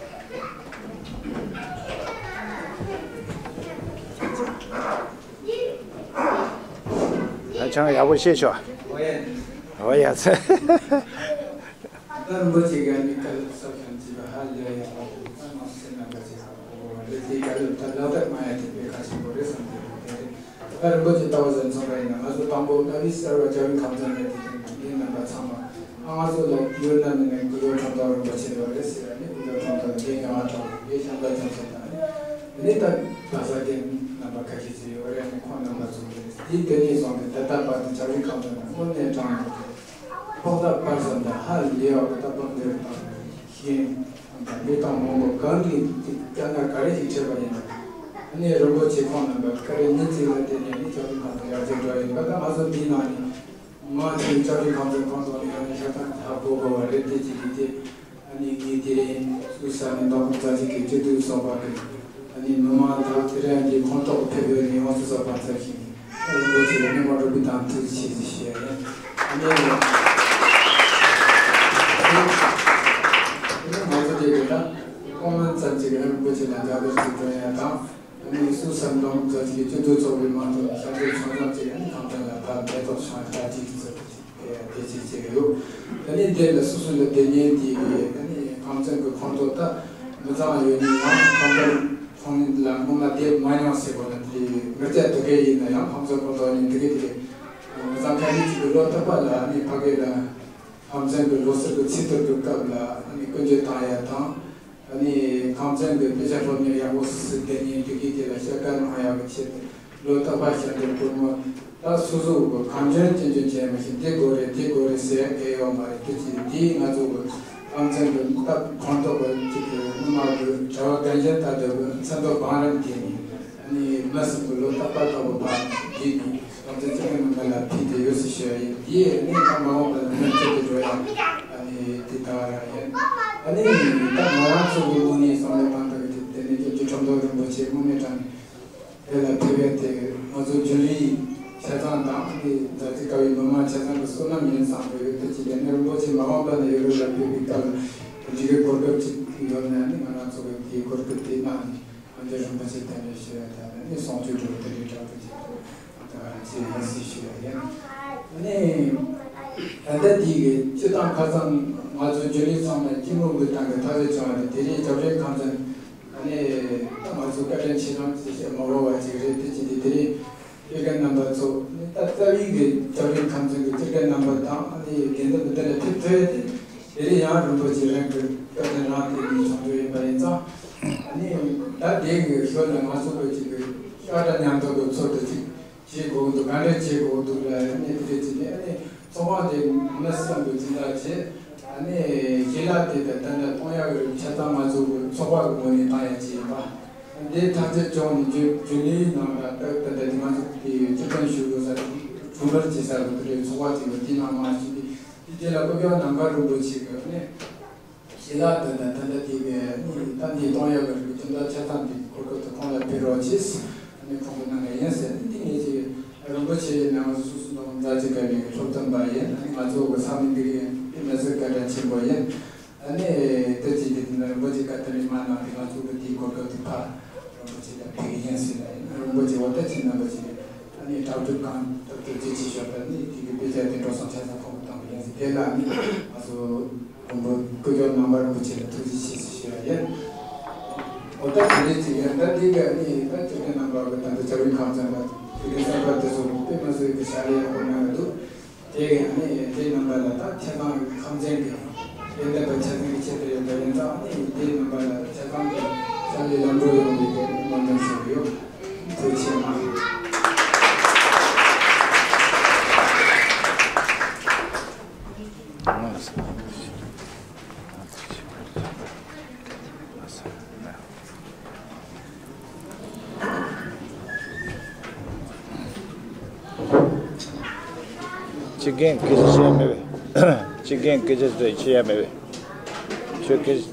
ཨ་ཅང་ཡག་པོ་བཤད་ཤོག་ཨོ་ཡ། ད་རིན་པོ་ཆེ་གིས་ནི་བཀའ་སློབ་གསར་བཞེངས་བྱས་པ་ཧ་ལས་ཡག་པོ་འདུག་ད་ང་ཚོ་སེམས་ནང་དགའ་ཚོར་ཁ་པོ་རེད། དེའི་བཀའ་སློབ་ད་ལག་བསྟར་མ་ཡ་དེ་དཔེ་ཁག་ཆེན་པོ་རེད་བསམ་གྱི་འདུག་དེ་རེད། ད་རིན་པོ་ཆེ་ལྟ་བ་ཟེར་མཚོན་པ་ཡིན་ན་ང་ཚོ་དང་པོ་རྣ་བའི་གསར་བ་རྒྱལ་བའི་ཁམས་ཚན་ལ་དེ་རིང་འདི་རྣམ་པ་ཚང་མ་ཨ་ང་ཚོ་ལ་ཡུལ་ན་མི་ནས་ཀུན་ལོ་ཁྲོམ་ཐོག་རིན་པོ་ཆེ་ཡོད་རེད་ཟེར་ཡ་ནི་ཀུན་ལོ་ཁྲོམ་ཐོག་ལ་དེ་ཡང་ཨ་ཐོག་དེ་ཤམ་ད་ཅང་ཟེར་ད་ནི་ད་བ་ས་དེ་རྣམ་པ་ཁ་ཤས་ཅིག་ཡོད་རེད། ནི་ཁོང་རྣམ་པ་ཚོ་གིས་དེ་དེ་ནས་བཟུང་སྟེ་ད་ལྟ་བར་དུ་རྒྱལ་བའི་ཁམས་ཚན་ལ་དངོས་གནས་དྲང་གནས་ཕོགས་ཐག་པར་ཟམ་དང་ཧ་ལས་པ་ད་དཔག་འདིར་དང་ཤེས་ཡོན་དང་མི་དང་མང་པོ་གང་གིས་ཅིག་སྐྱབས་གནས་ག་རེ་ཞིག་འཁྲིད་པ་ཡིན་ན། ཨ་ནི་རིན་པོ་ཆེ་ཁོང་རྣམ་པ་སྐད་རིགས་ཉིན་གཅིག་ལ་བརྟེན་ནས་ནི་ཆོས་ལུགས་ཁང་དུ་ཡར་རྒྱས་འགྲོ་ཡིན་པ་དང་། ང་ཚོ་འདིའི་ནང་ནས་མང་ཆེ་ཆོས་ལུགས་ཁང་དུ་ཁོང་ཚོ་ནི་ཡང་ནས་ཤ་ཐང་ཧ་གོ་དགོས་པ་རེད། དེ་གཅིག་གིས་དེ་ཨ་ནི་ངས་དེ་རིང་སུད་སི་ནས་མདོ་ཁམས་རྩ་ཆེན་གྱི་སྤྱི་འཐུས་ཚོགས་པ་གི་ཨ་ནི་མི་མང་དང་དེ་རིང་གི་ཁོངས་གཏོགས་ཕེབས་པའི་ཡོངས་སུ་རྫོགས་པ་ཚོ་ཞིག་རིན་པོ་ཆེ་ལ་སྙིང་དབུས་སྤྲོ་པོའི་དང་ཐུགས་རྗེ་ཆེ་ཞུ་ཡ་ཡིན། ཨ་ནི་ང་ཚོ་དེ་གི་ད་ཁོང་རྣམ་ཙམ་ཅིག་རིན་པོ་ཆེ་ལ་འཇའ་གར་ཅིག་སྒྲོན་ཡ་དང་། ཨ་ནི་སུད་སི་མདོ་ཁམས་རྩ་ཆེན་གྱི་སྤྱི་འཐུས་ཚོགས་པའི་མ་གཏོགས་ཤར་སྐྱོད་ཆུང་ཆུང་ཅིག་ཨ་ནི་ཁང་ཚན་ལ་ཕར་མེ་ཏོག་ཤང་ལྟ་ཅིག་ཚོད་དེ་ཅིག་བྱས་ཡོད། ཨ་ནི་དེ་ལ་སོ་སོ་ལ་དེ་ཉིན་དེ་གི་ཨ་ནི་ཁང་ཚན་གྱི་ཁོངས་གཏོགས་ད་མི་ཚང་ཡོད་ནི་ཡང་ཁང་ཚན་ཁོང་ལ་སྔོན་མ་དེབ་མ་མྱོང་ཟེར་བ་ལ་དེ་མི་རྩ་དུ་གེ་ཡིན་ན་ཡང་ཁང་ཚན་ཁོངས་གཏོགས་ནི་དེ་གི་དེ་མི་ཚང་ཁ་ཤས་ཅིག་གི་ལོ་རྟག་པ་ལ་ཨ་ནི་ཕ་གི་ལ་ཁང་ཚན་གྱི་ལོ་གསར་གྱི་ཚེས་གཏོར་གྱི་སྐབས་ལ་ཨ་ནི་སྐུ་མཇལ་བཏང་ཡ་དང་། ཨ་ནི་ཁང་ཚན་གྱི་དཔེ་ཆ་སློབ་གཉེར་ཡག་པོ་སི་སི་དེ་ཉིན་དེ་གི་དེ་ལ་བཤད་གར་གནང་ཡག་གི་ཆེད་དུ་ལོ་རྟག་པར་ཞལ་འདེབས་སྒོར་མོ་ད་སོ་སོ་གི་གང་འཇོན་ཅི་འཇོན་བྱས་མ་ཤེས་འདི་དགོས་རེད་འདི་དགོས་རེད་ཟེར་གལ་ཡོད་མ་རེད། དེ་ཅི་དེས་ང་ཚོ་གི་ཁང་ཚན་གྱི་སྟབས་ཁོངས་གཏོགས་པ་ཅིག་གི་སྔོན་མ་གི་གྲྭ་བ་རྒན་གཞོན་ལྟ་བུ་གི་མཚན་ཐོ་བང་རིམ་དེ་ནི་ཨ་ནི་མི་གསུམ་གྱི་ལོ་རྟག་པར་ལྟ་བུ་ཕར་བསྡུས་ནས། ང་ཚོ་སྤྱི་མི་མི་འགའ་ལ་ཕུལ་ཏེ་ཡོད་ཟེར་ཞུ་ཡ་ཡིན། དེ་ནི་ད་མ་འོངས་པ་ལ་མི་ཚེ་གི་འགྲོ་ཡ་ཨ་ནི་དེ་ལྟ་བ་རང་ཡིན། ཨ་ནི་ད་ང་རང་ཚོ་གི་དངོས་གནས་བསམ་བློ་བཏང་སྟངས་དེ་དེ་ནི་རྒྱལ་སྤྱིའི་ཁྲོམ་ཐོག་རིན་པོ་ཆེ་དངོས་གནས་དྲང་གནས་དེ་ལ་ཕེབས་ཡ་དེ་ང་ཚོ་རྒྱུན་རིང་ཆ་ཚང་དང་ཨ་ནི་མཛའ་བརྩེ་དཀར་བའི་མི་མང་ཆ་ཚང་གི་བསོད་ནམས་ཡིན་བསམ་གི་ཡོད། དེ་ཅི་དེ་ནི་རིན་པོ་ཆེ་མ་འོངས་པ་ན་ཡུ་རོབ་ལ་ཕེབས་པའི་སྐབས་ལ་འགྲིག་གི་གོ་སྐབས་ཅིག་ཡོད་ན་ནི་ང་རང་ཚོ་གི་དེའི་གོ་སྐབས་དེ་གནང་ནས། ཨ་འདི་རིན་པོ་ཆེ་དེ་ནས་ཞུ་ཡ་དང་ནི་གསུང་ཆོས་འགྲོ་དེ་རིང་དྲག་ཏུ་བྱེད་དུ་ད་ཅི་ཡིན་སྲིད་ཞུ་ཡ་ཡིན། ཨ་ནི་ད་ལྟ་འདི་གི་སྤྱི་བཏང་ཁ་སང་ང་ཚོ་རྒྱུན་ལས་ཚང་མས་སྤྱི་མོས་གུས་བཏང་གི་ཐག་གཅོད་བྱུང་བ་རེད། དེ་རིང་རྒྱབ་རེས་ཁང་ཚན་ཨ་ནི་ད་ང་ཚོ་བཀའ་དྲིན་ཆེ་ཆུང་ཅིག་བཤད་མ་དགོས་པ་ཅིག་རེད། དེ་ཅི་འདི་དེ་རིང་སྤྱི་རྒན་རྣམ་པ་ཚོ་ནི་ད་རྩ་བའི་གི་རྒྱབ་རེས་ཁང་ཚན་གི་སྤྱི་རྒན་རྣམ་པ་དང་ཨ་ནི་དགེ་འདུན་པ་འདི་ལ་ཕེབས་ཐུབ་ཡ་དེ། དེ་རིང་ཡང་རིན་པོ་ཆེ་རང་གི་བཀའ་དྲིན་རང་དེ་ནས་བྱུང་རྒྱུ་ཡིན་པ་ཡིན་ཙང་། ཨ་ནི་ད་དེ་གི་ཞོར་ལ་ང་ཚོ་བོད་ཀྱི་གི་ཤ་ཁྲག་མཉམ་དུ་གི་ཚོགས་འདུ་ཅིག་བྱེད་དགོས་འདུག་ག་འདྲ་བྱེད་དགོས་འདུག་ལ་ཨ་ནི་དེ་རེད་ཅེས་ནས་ཨ་ནི་ཚོགས་དབང་དེ་མི་སེམས་གི་འཛིན་བདག་བྱས། ཨ་ ནས་ཞལ་ལག་དེ་དང་ད་ལྟ་གཏོང་ཡག་གི་ཆ་ཚང་ང་ཚོ་གི་ཚོགས་པ་གི་ངོས་ནས་བཏང་ཡག་ཅིག་ཡིན་པ། འདི་ཐག་གཅོད་བྱུང་ནས་རྒྱུན་རྒྱུན་ལས་ནང་ལ་ད་ད་ལྟ་ང་ཚོ་དེ་སྤྱི་དོན་ཞུ་དགོས་ས་གྲོས་མོལ་བྱེད་ས་གི་དེ་རེད། ཚོགས་པ་ཅིག་གི་དེ་ནང་མ་ཞུགས་ཏེ་དེ་རྗེས་ལ་སྐུ་ཞབས་ནམ་མཁའ་རིན་པོ་ཆེ་གི་ནས་ཞལ་ལག་དེ་དང་ད་ལྟ་དེ་གི་ནི་ད་འདི་གཏོང་ཡག་གི་རིགས་དོན་དག་ཆ་ཚང་དེ་གོ་སྐབས་དེ་ཁོང་ལ་ཕུལ་རོགས་གྱིས། ཨ་ནི་ཁོང་གི་གནང་གི་ཡིན་ཟེར་ནས་འདི་ངེད་ཀྱི་རིན་པོ་ཆེ་ནང་སོ་སོ་ནང་མཛའ་གཅིག་དགའ་བའི་སློབ་སྟོན་པ་ཡིན། ཨ་ནི་ང་ཚོ་གི་ས་མི་འདི་གི་དཔེ་མི་སྲིད་བཀའ་དྲིན་ཆེན་པོ་ཡིན། ཨ་ནི་དེ་ཅི་སྟེ་དེ་ནི་རིན་པོ་ཆེ་བཀའ་དྲིན་མ་གནང་སྟེ་ང་ཚོ་གི་དེའི་གོ་སྐབས་དེ་ཕར་རིན་པོ་ཆེ་ལ་ཕུལ་གི་ཡིན་ཟེར་ན་ཡིན། རིན་པོ་ཆེ་འོ་ད་ཅི་རྣམ་པ་ཅིག་ཨ་ནི་དྲག་སྤྲོ་གང་ཐུབ་ཐུབ་ཅི་ཅི་ཤོར་ད་ནི་དེ་གི་དཔེ་ཆ་དེ་འགྲོ་སོང་ཆ་ཚང་ཁོང་གི་གཏོང་གི་ཡིན་ཟེར། དེ་ལ་ནི་ང་ཚོ་མགོན་པོ་སྐུ་ཞབས་ནང་པ་རིན་པོ་ཆེ་ལ་ཐུགས་རྗེ་ཆེ་ཞུ་ཞུ་ཡ་ཡིན། འོ་ད་དེ་འདྲས་ཅིག་ཡིན། ད་འདི་ག་ནི་ད་ཐུབ་བསྟན་རྣམ་པ་གི་ད་ལྟ་བྱ་བའི་ཁང་ཚན་ལ་དེ་གའི་བསམ་པ་དེ་ཚོ་དཔེ་མ་སྲིད་ཀྱི་ཞལ་ལས་ཡག་པོ་གནང་གི་འདུག་དེ་ག་ནི་དེ་རྣམ་པ་ལ་ད་ཆ་ཚང་གི་ཁང་ཚན་གི་དེ་འདྲ་བ་ཆ་ཚང་གི་ཆེད་དུ་ཡོད་པ་ཡིན་ཙང་ནི་དེ་རྣམ་པ་ལ་ཆ་ཚང་གི་ཞལ་ལས་ལམ་འགྲོ་ཡོང་བའི་དེ་སྨོན་འདུན་ཞུ་གི་ཡོད། ཐུགས་རྗེ་ཆེ་གནང་། ཁྱི་རྒན་སྐད་ཆ་བཤད་མེད་པས། ཁྱི་རྒན་སྐད་ཆ་བཤད་ཡ་མེད་པས། ཁྱོད་སྐད་ཆ་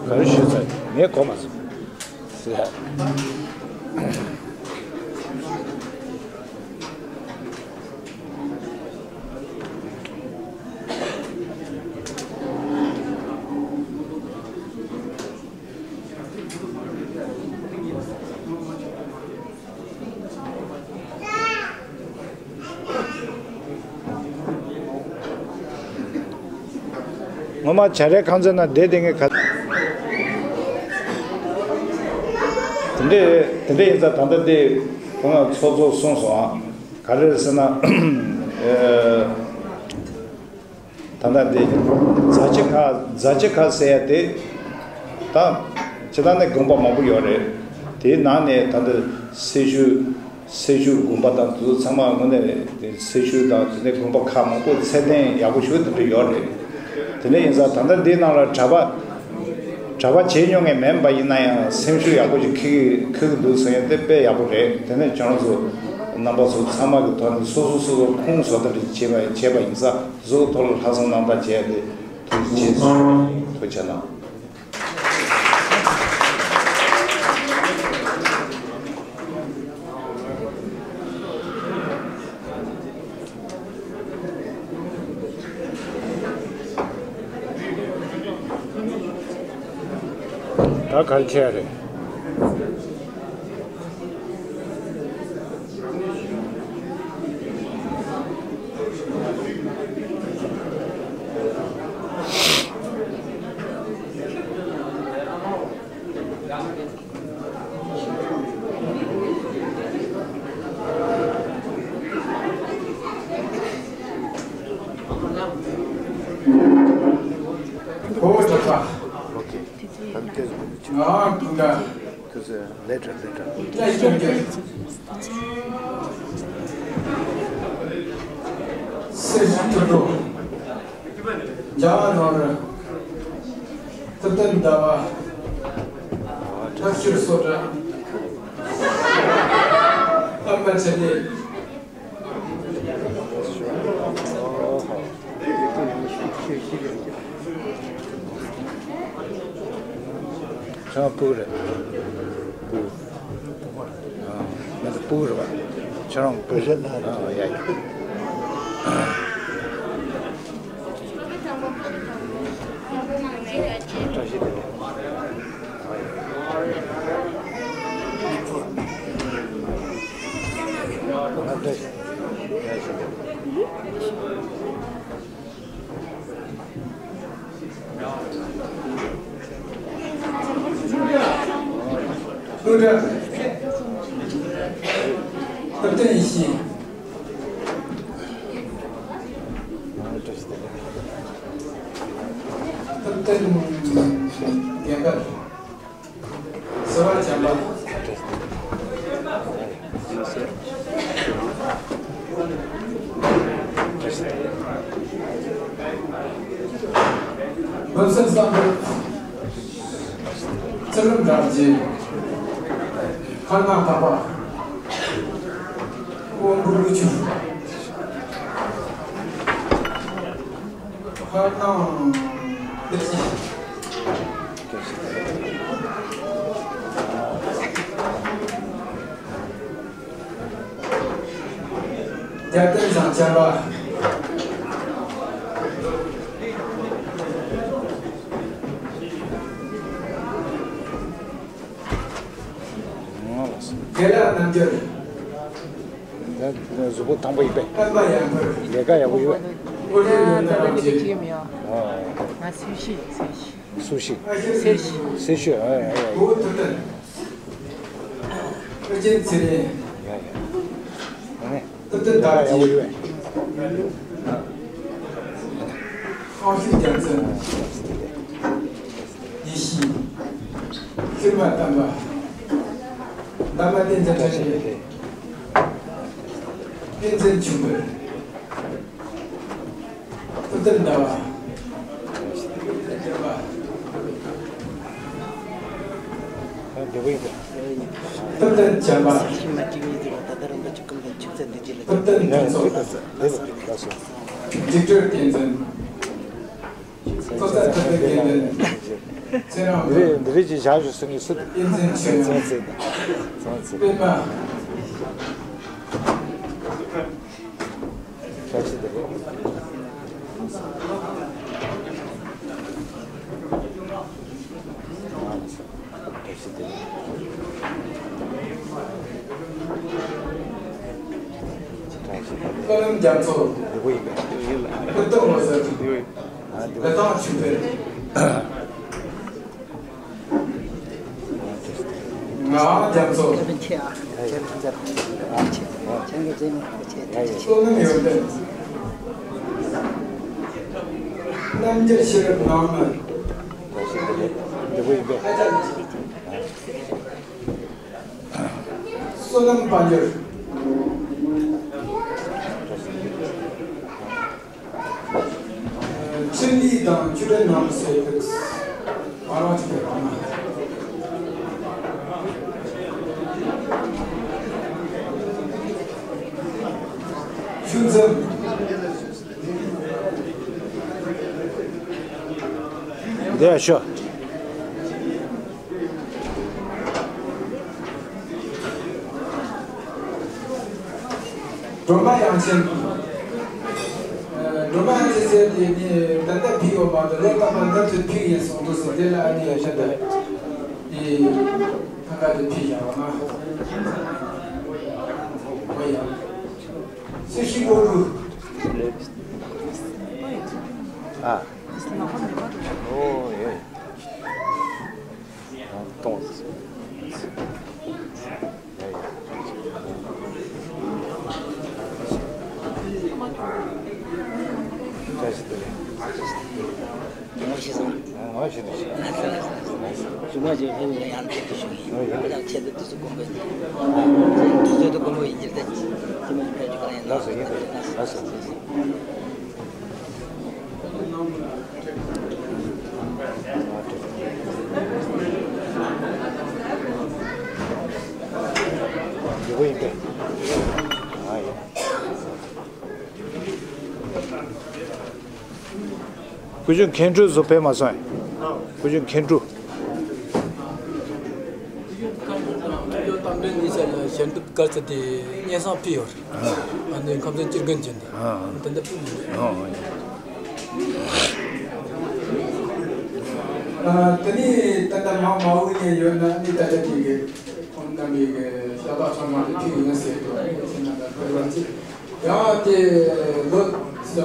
ག་རེ་ཞུས་ཚར་ངས་གོ་མ་སོང་། ངོ་མ་བྱ་རའི་ཁང་ཚན་ན་བསྡད་བསྡད་མཁན་ག་དེ་འདྲས་དེ་འདྲས་ཡིན་ཙང་ད་ལྟ་འདི་ཁོང་ལ་ཚོགས་གཙོ་གསུངས་སོང་ཨ། ག་རེ་རེད་ཟེར་ན། ཨེ། ད་ལྟ་འདི་རྫ་ཆུ་ཁ་རྫ་ཆུ་ཁ་ཟེར་ཡ་དེ་ད་ཇི་ལྟར་ནས་དགོན་པ་མང་པོ་ཡོད་རེད། དེའི་ནང་ནས་ད་ལྟ་སེར་ཤུལ་སེར་ཤུལ་དགོན་པ་དང་དེ་ཚོ་ཚང་མ་དངོས་གནས་སེར་ཤུལ་དང་དེ་ནས་དགོན་པ་ཁག་མང་པོ་ཚད་ལྡན་ཡག་པོ་ཞེ་པོ་དེ་འདྲ་ཡོད་རེད། དེ་འདྲ་ཡིན་ཙང་ད་ལྟ་འདིའི་ནང་ལ་གྲྭ་པ་གྲྭ་པ་བྱེད་མྱོང་མཁན་མིན་པ་ཡིན་ན་ཡང་སེམས་ཤུགས་ཡག་པོ་ཞིག་འཁྱེར་འཁྱེར་གྱི་འདུག་ཟེར་ཡ་དེ་དཔེ་ཡག་པོ་རེད། དེ་ནས་ཁྱེད་རང་ཚོ་རྣམ་པ་ཚོ་ཚང་མ་གི་ཐོག་ནས་སོ་སོ་སོ་སོ་ཁུངས་བཟོ་ལྟ་བྱེད་པ་བྱས་པ་ཡིན་ཙང་བཟོ་གི་ཐོག་ལ་ལྷག་བསམ་རྣམ་དག་བྱས་ཏེ་ཐུགས་རྗེ་ཆེ་ཞུ། ཐུགས་རྗེ་གནང་། ད་ག་རེ་བྱས་རེད། ཨོ་ད་ད། ཨོ་ཁེ། ད་ལྟ་ང་ཀུན་ད། ཁྱོད་ཚོས་ལས་དྲག་ལས་དྲག་སེ་ཞིག་ཐུབ་འགྲོ། འཇའ་ནོར། ཐུབ་བསྟན་ཟླ་བ། ཐབས་ཤེས་སོ་བྲག་ཨ་མ་ཆེ་ལེ། ཁྱོད་སྤུ་གུ་རེད། སྤུ་གུ། ཨ། ང་ཚོ་སྤུ་གུ་རེད་པ། ཁྱོད་རང་སྤུ་གུ་རེད། ཨ། ཡ་ཡ། བཀྲ་ཤིས་བདེ་ལེགས། ཐུབ་བསྟན་ཡེ་ཤེས། ཐུབ་བསྟན་རྒན་པ། བསོད་པ་བྱམས་པ། ནམ་སེང་བསམ་འགྲུབ། ཚེ་རིང་དགྲ་རྗེ། མཁར་ནག་ཐག་པ། དབང་པོ་ཀླུ་ཆུ། མཁར་ནག་བདེ་སྐྱིད། རྒྱལ་བསྟན་ཞིང་ཆེན་པ། དགེ་ལེགས་རྣམ་རྒྱལ། ད་གཟུགས་པོ་ཐང་པོ་ཡིན་པས། སྟོན་པ་ཡང་འཕེལ། ལས་ཀ་ཡག་པོ་ཡོད་པས། ཨོ་ལེ་ཡོད་ན་རང་རྗེ། ཨ། ང་སུ་ཤི་སུ་ཤི། སུ་ཤི། སེར་ཤི། སེར་ཤི། ཨ་ཡ་ཡ། བུ་ཐུབ་བསྟན། ཨོ་རྒྱན་ཚེ་རིང་། ཡ་ཡ། ཨ་ནི། ཐུབ་བསྟན་དར་རྒྱས། ཨང་ཤུ་རྒྱལ་མཚན། ཡེ་ཤེས། ཤུལ་མ་དམ་པ། འདབ་མ་བསྟན་འཛིན་ཕྲིན་ལས། བསྟན་འཛིན་ཆོས་འཕེལ། ཐུབ་བསྟན་ཟླ་བ། ཐུབ་བསྟན་བདེ་བ། ཨ། བདེ་པོ་ཡིན་པས། ཐུབ་བསྟན་བྱམས་པ། ཐུབ་བསྟན་ཕུན་ཚོགས། འཇིགས་བྲལ་བསྟན་འཛིན། ཚོགས་གཙོ་ཐུབ་བསྟན་དགེ་འདུན། ཚེ་རིང་། འདི་རེད། འདི་རེད་ཅེས་བཞག་ཞུ་སྲིད་ངེས་སྲིད། བསྟན་འཛིན་ཆོས་དབྱངས། བསྟན་འཛིན་དང་། བསྟན་འཛིན། པདྨ། བཀྲ་ཤིས་བདེ་ལེགས། བཀྲ་ཤིས་བདེ་ལེགས། བཀྲ་ཤིས་བདེ་ལེགས། བཀའ་བློན་རྒྱ་མཚོ། འདི་པོ་ཡིན་པས། ཕུན་ཚོགས་ངོ་མཚར། ཨ། འདི་པོ། ལི་ཐང་ཆོས་འཕེལ། ངག་དབང་རྒྱ་མཚོ། ཁྱེད་ཕན་ཆད་ཨ། ཁྱེད་ཕན་ཆད་ཨ། ཁྱེད་ཁྱེད་ཀྱི་རྗེས་མི་ཁོ་ཁྱེད་ཐུགས་རྗེ་ཆེ། བསོད་ནམས་ཡོན་ཏན། རྣམ་རྒྱལ་ཤེས་རབ་ནང་མི། བཀྲ་ཤིས་བདེ་ལེགས། འདི་པོ་ཡིན་པས། བསོད་ནམས་དཔལ་འབྱོར། ཕྲིན་ལས་དང་ཆོས་འབྲེལ་རྣམ་གསལ་དུ། ང་རང་ཅིག་གི་རང་ན། ཆུ་འཛིན། འདི་ཡ་ཤོ། སྒྲོལ་མ་དབྱངས་ཅན། ཨ། སྒྲོལ་མ་དབྱངས་ཅན་ཟེར་དེ་ནི་ད་ལྟ་ཕུལ་ཡོད་མ་གཏོགས་ལོ་རྟག་པར་ད་དུ་ཕུལ་ཡིན་གསུངས་འདུག་ཟེར། དེ་ལ་ཨ་ནི་ཡ་ཤ་ད་དེ་ཐང་ག་དེ་ཕུལ་བཞག་པ་ན། ཨོ་ཡ། སེར་ཤུལ་སྤོ་ལོ། ཨ། ཨོ་ཡ། གཏོང་། ཡ་ཡ། བཀྲ་ཤིས་བདེ་ལེགས། ངོ་ཤེས་སོང་། ངོ་ཤེས་སོང་། ཞུ་མ་ཞུ་ཕན་ཡང་ཡང་དེ་ཞུ་ཡིན། ཨོ་ཡ། ཁྱེད་ཚོ་དུས་སུ་དགོངས་པའི་དུས་ཚོད་དུ་དགོངས་པའི་ཡིན་གྱི་རེད། ཅི་མ་ཞིག་ཕན་ཅིག་གང་ཡིན་ལགས་སོ། ཡིན་པས། ལགས་སོ། ཡག་པོ་ཡིན་པས། ཨ་ཡ། སྐུ་ཞབས་མཁན་སྤྲུལ་ཚོ་ཕེབས་མ་སོང་ངས། སྐུ་ཞབས་མཁན་སྤྲུལ། ཐུགས་སྦྱོར་རྟ་མགྲིན་གཉིས་ཆ་ལ་ཞལ་འདེབས་དཀར་ཆ་དེ་སྙན་སེང་ཕུལ་ཡོད་རེད། ཨ་ནི་ཁམས་ཚན་སྤྱི་དགོན་ཆེན་དེ། ཨ། དེ་འདྲ་ཕུལ་མི་འདུག་ཨ། དེ་ནས་ད་ལྟ་མ་མ་འོངས་ཡས་ཡོད་ན་ནི་ད་ལྟ་དེ་གི་ཁོང་རྣམ་པའི་གི་ཞལ་ལག་ཚང་མ་དེ་ཕུལ་ཡིན་ཟེར་དུས་ཁྱེད་རྣམ་པ་ཕེབས་རོགས་གྱིས། ཡང་དེ་ལོ་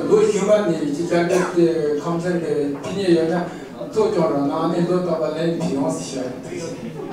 ལོ་གཞུག་མ་ནས་ཅིག་བཅར་འདྲི་དེ་ཁམས་ཚན་གི་ཕུལ་མཁན་ཡོད་ན་ཐུགས་སྐྱོང་རོགས་གནང་། ཨ་ནི་ལོ་རྟག་པར་ལན་ཕུལ་ཡོང་ཟེར་ཞུ་ཡ་ཡིན།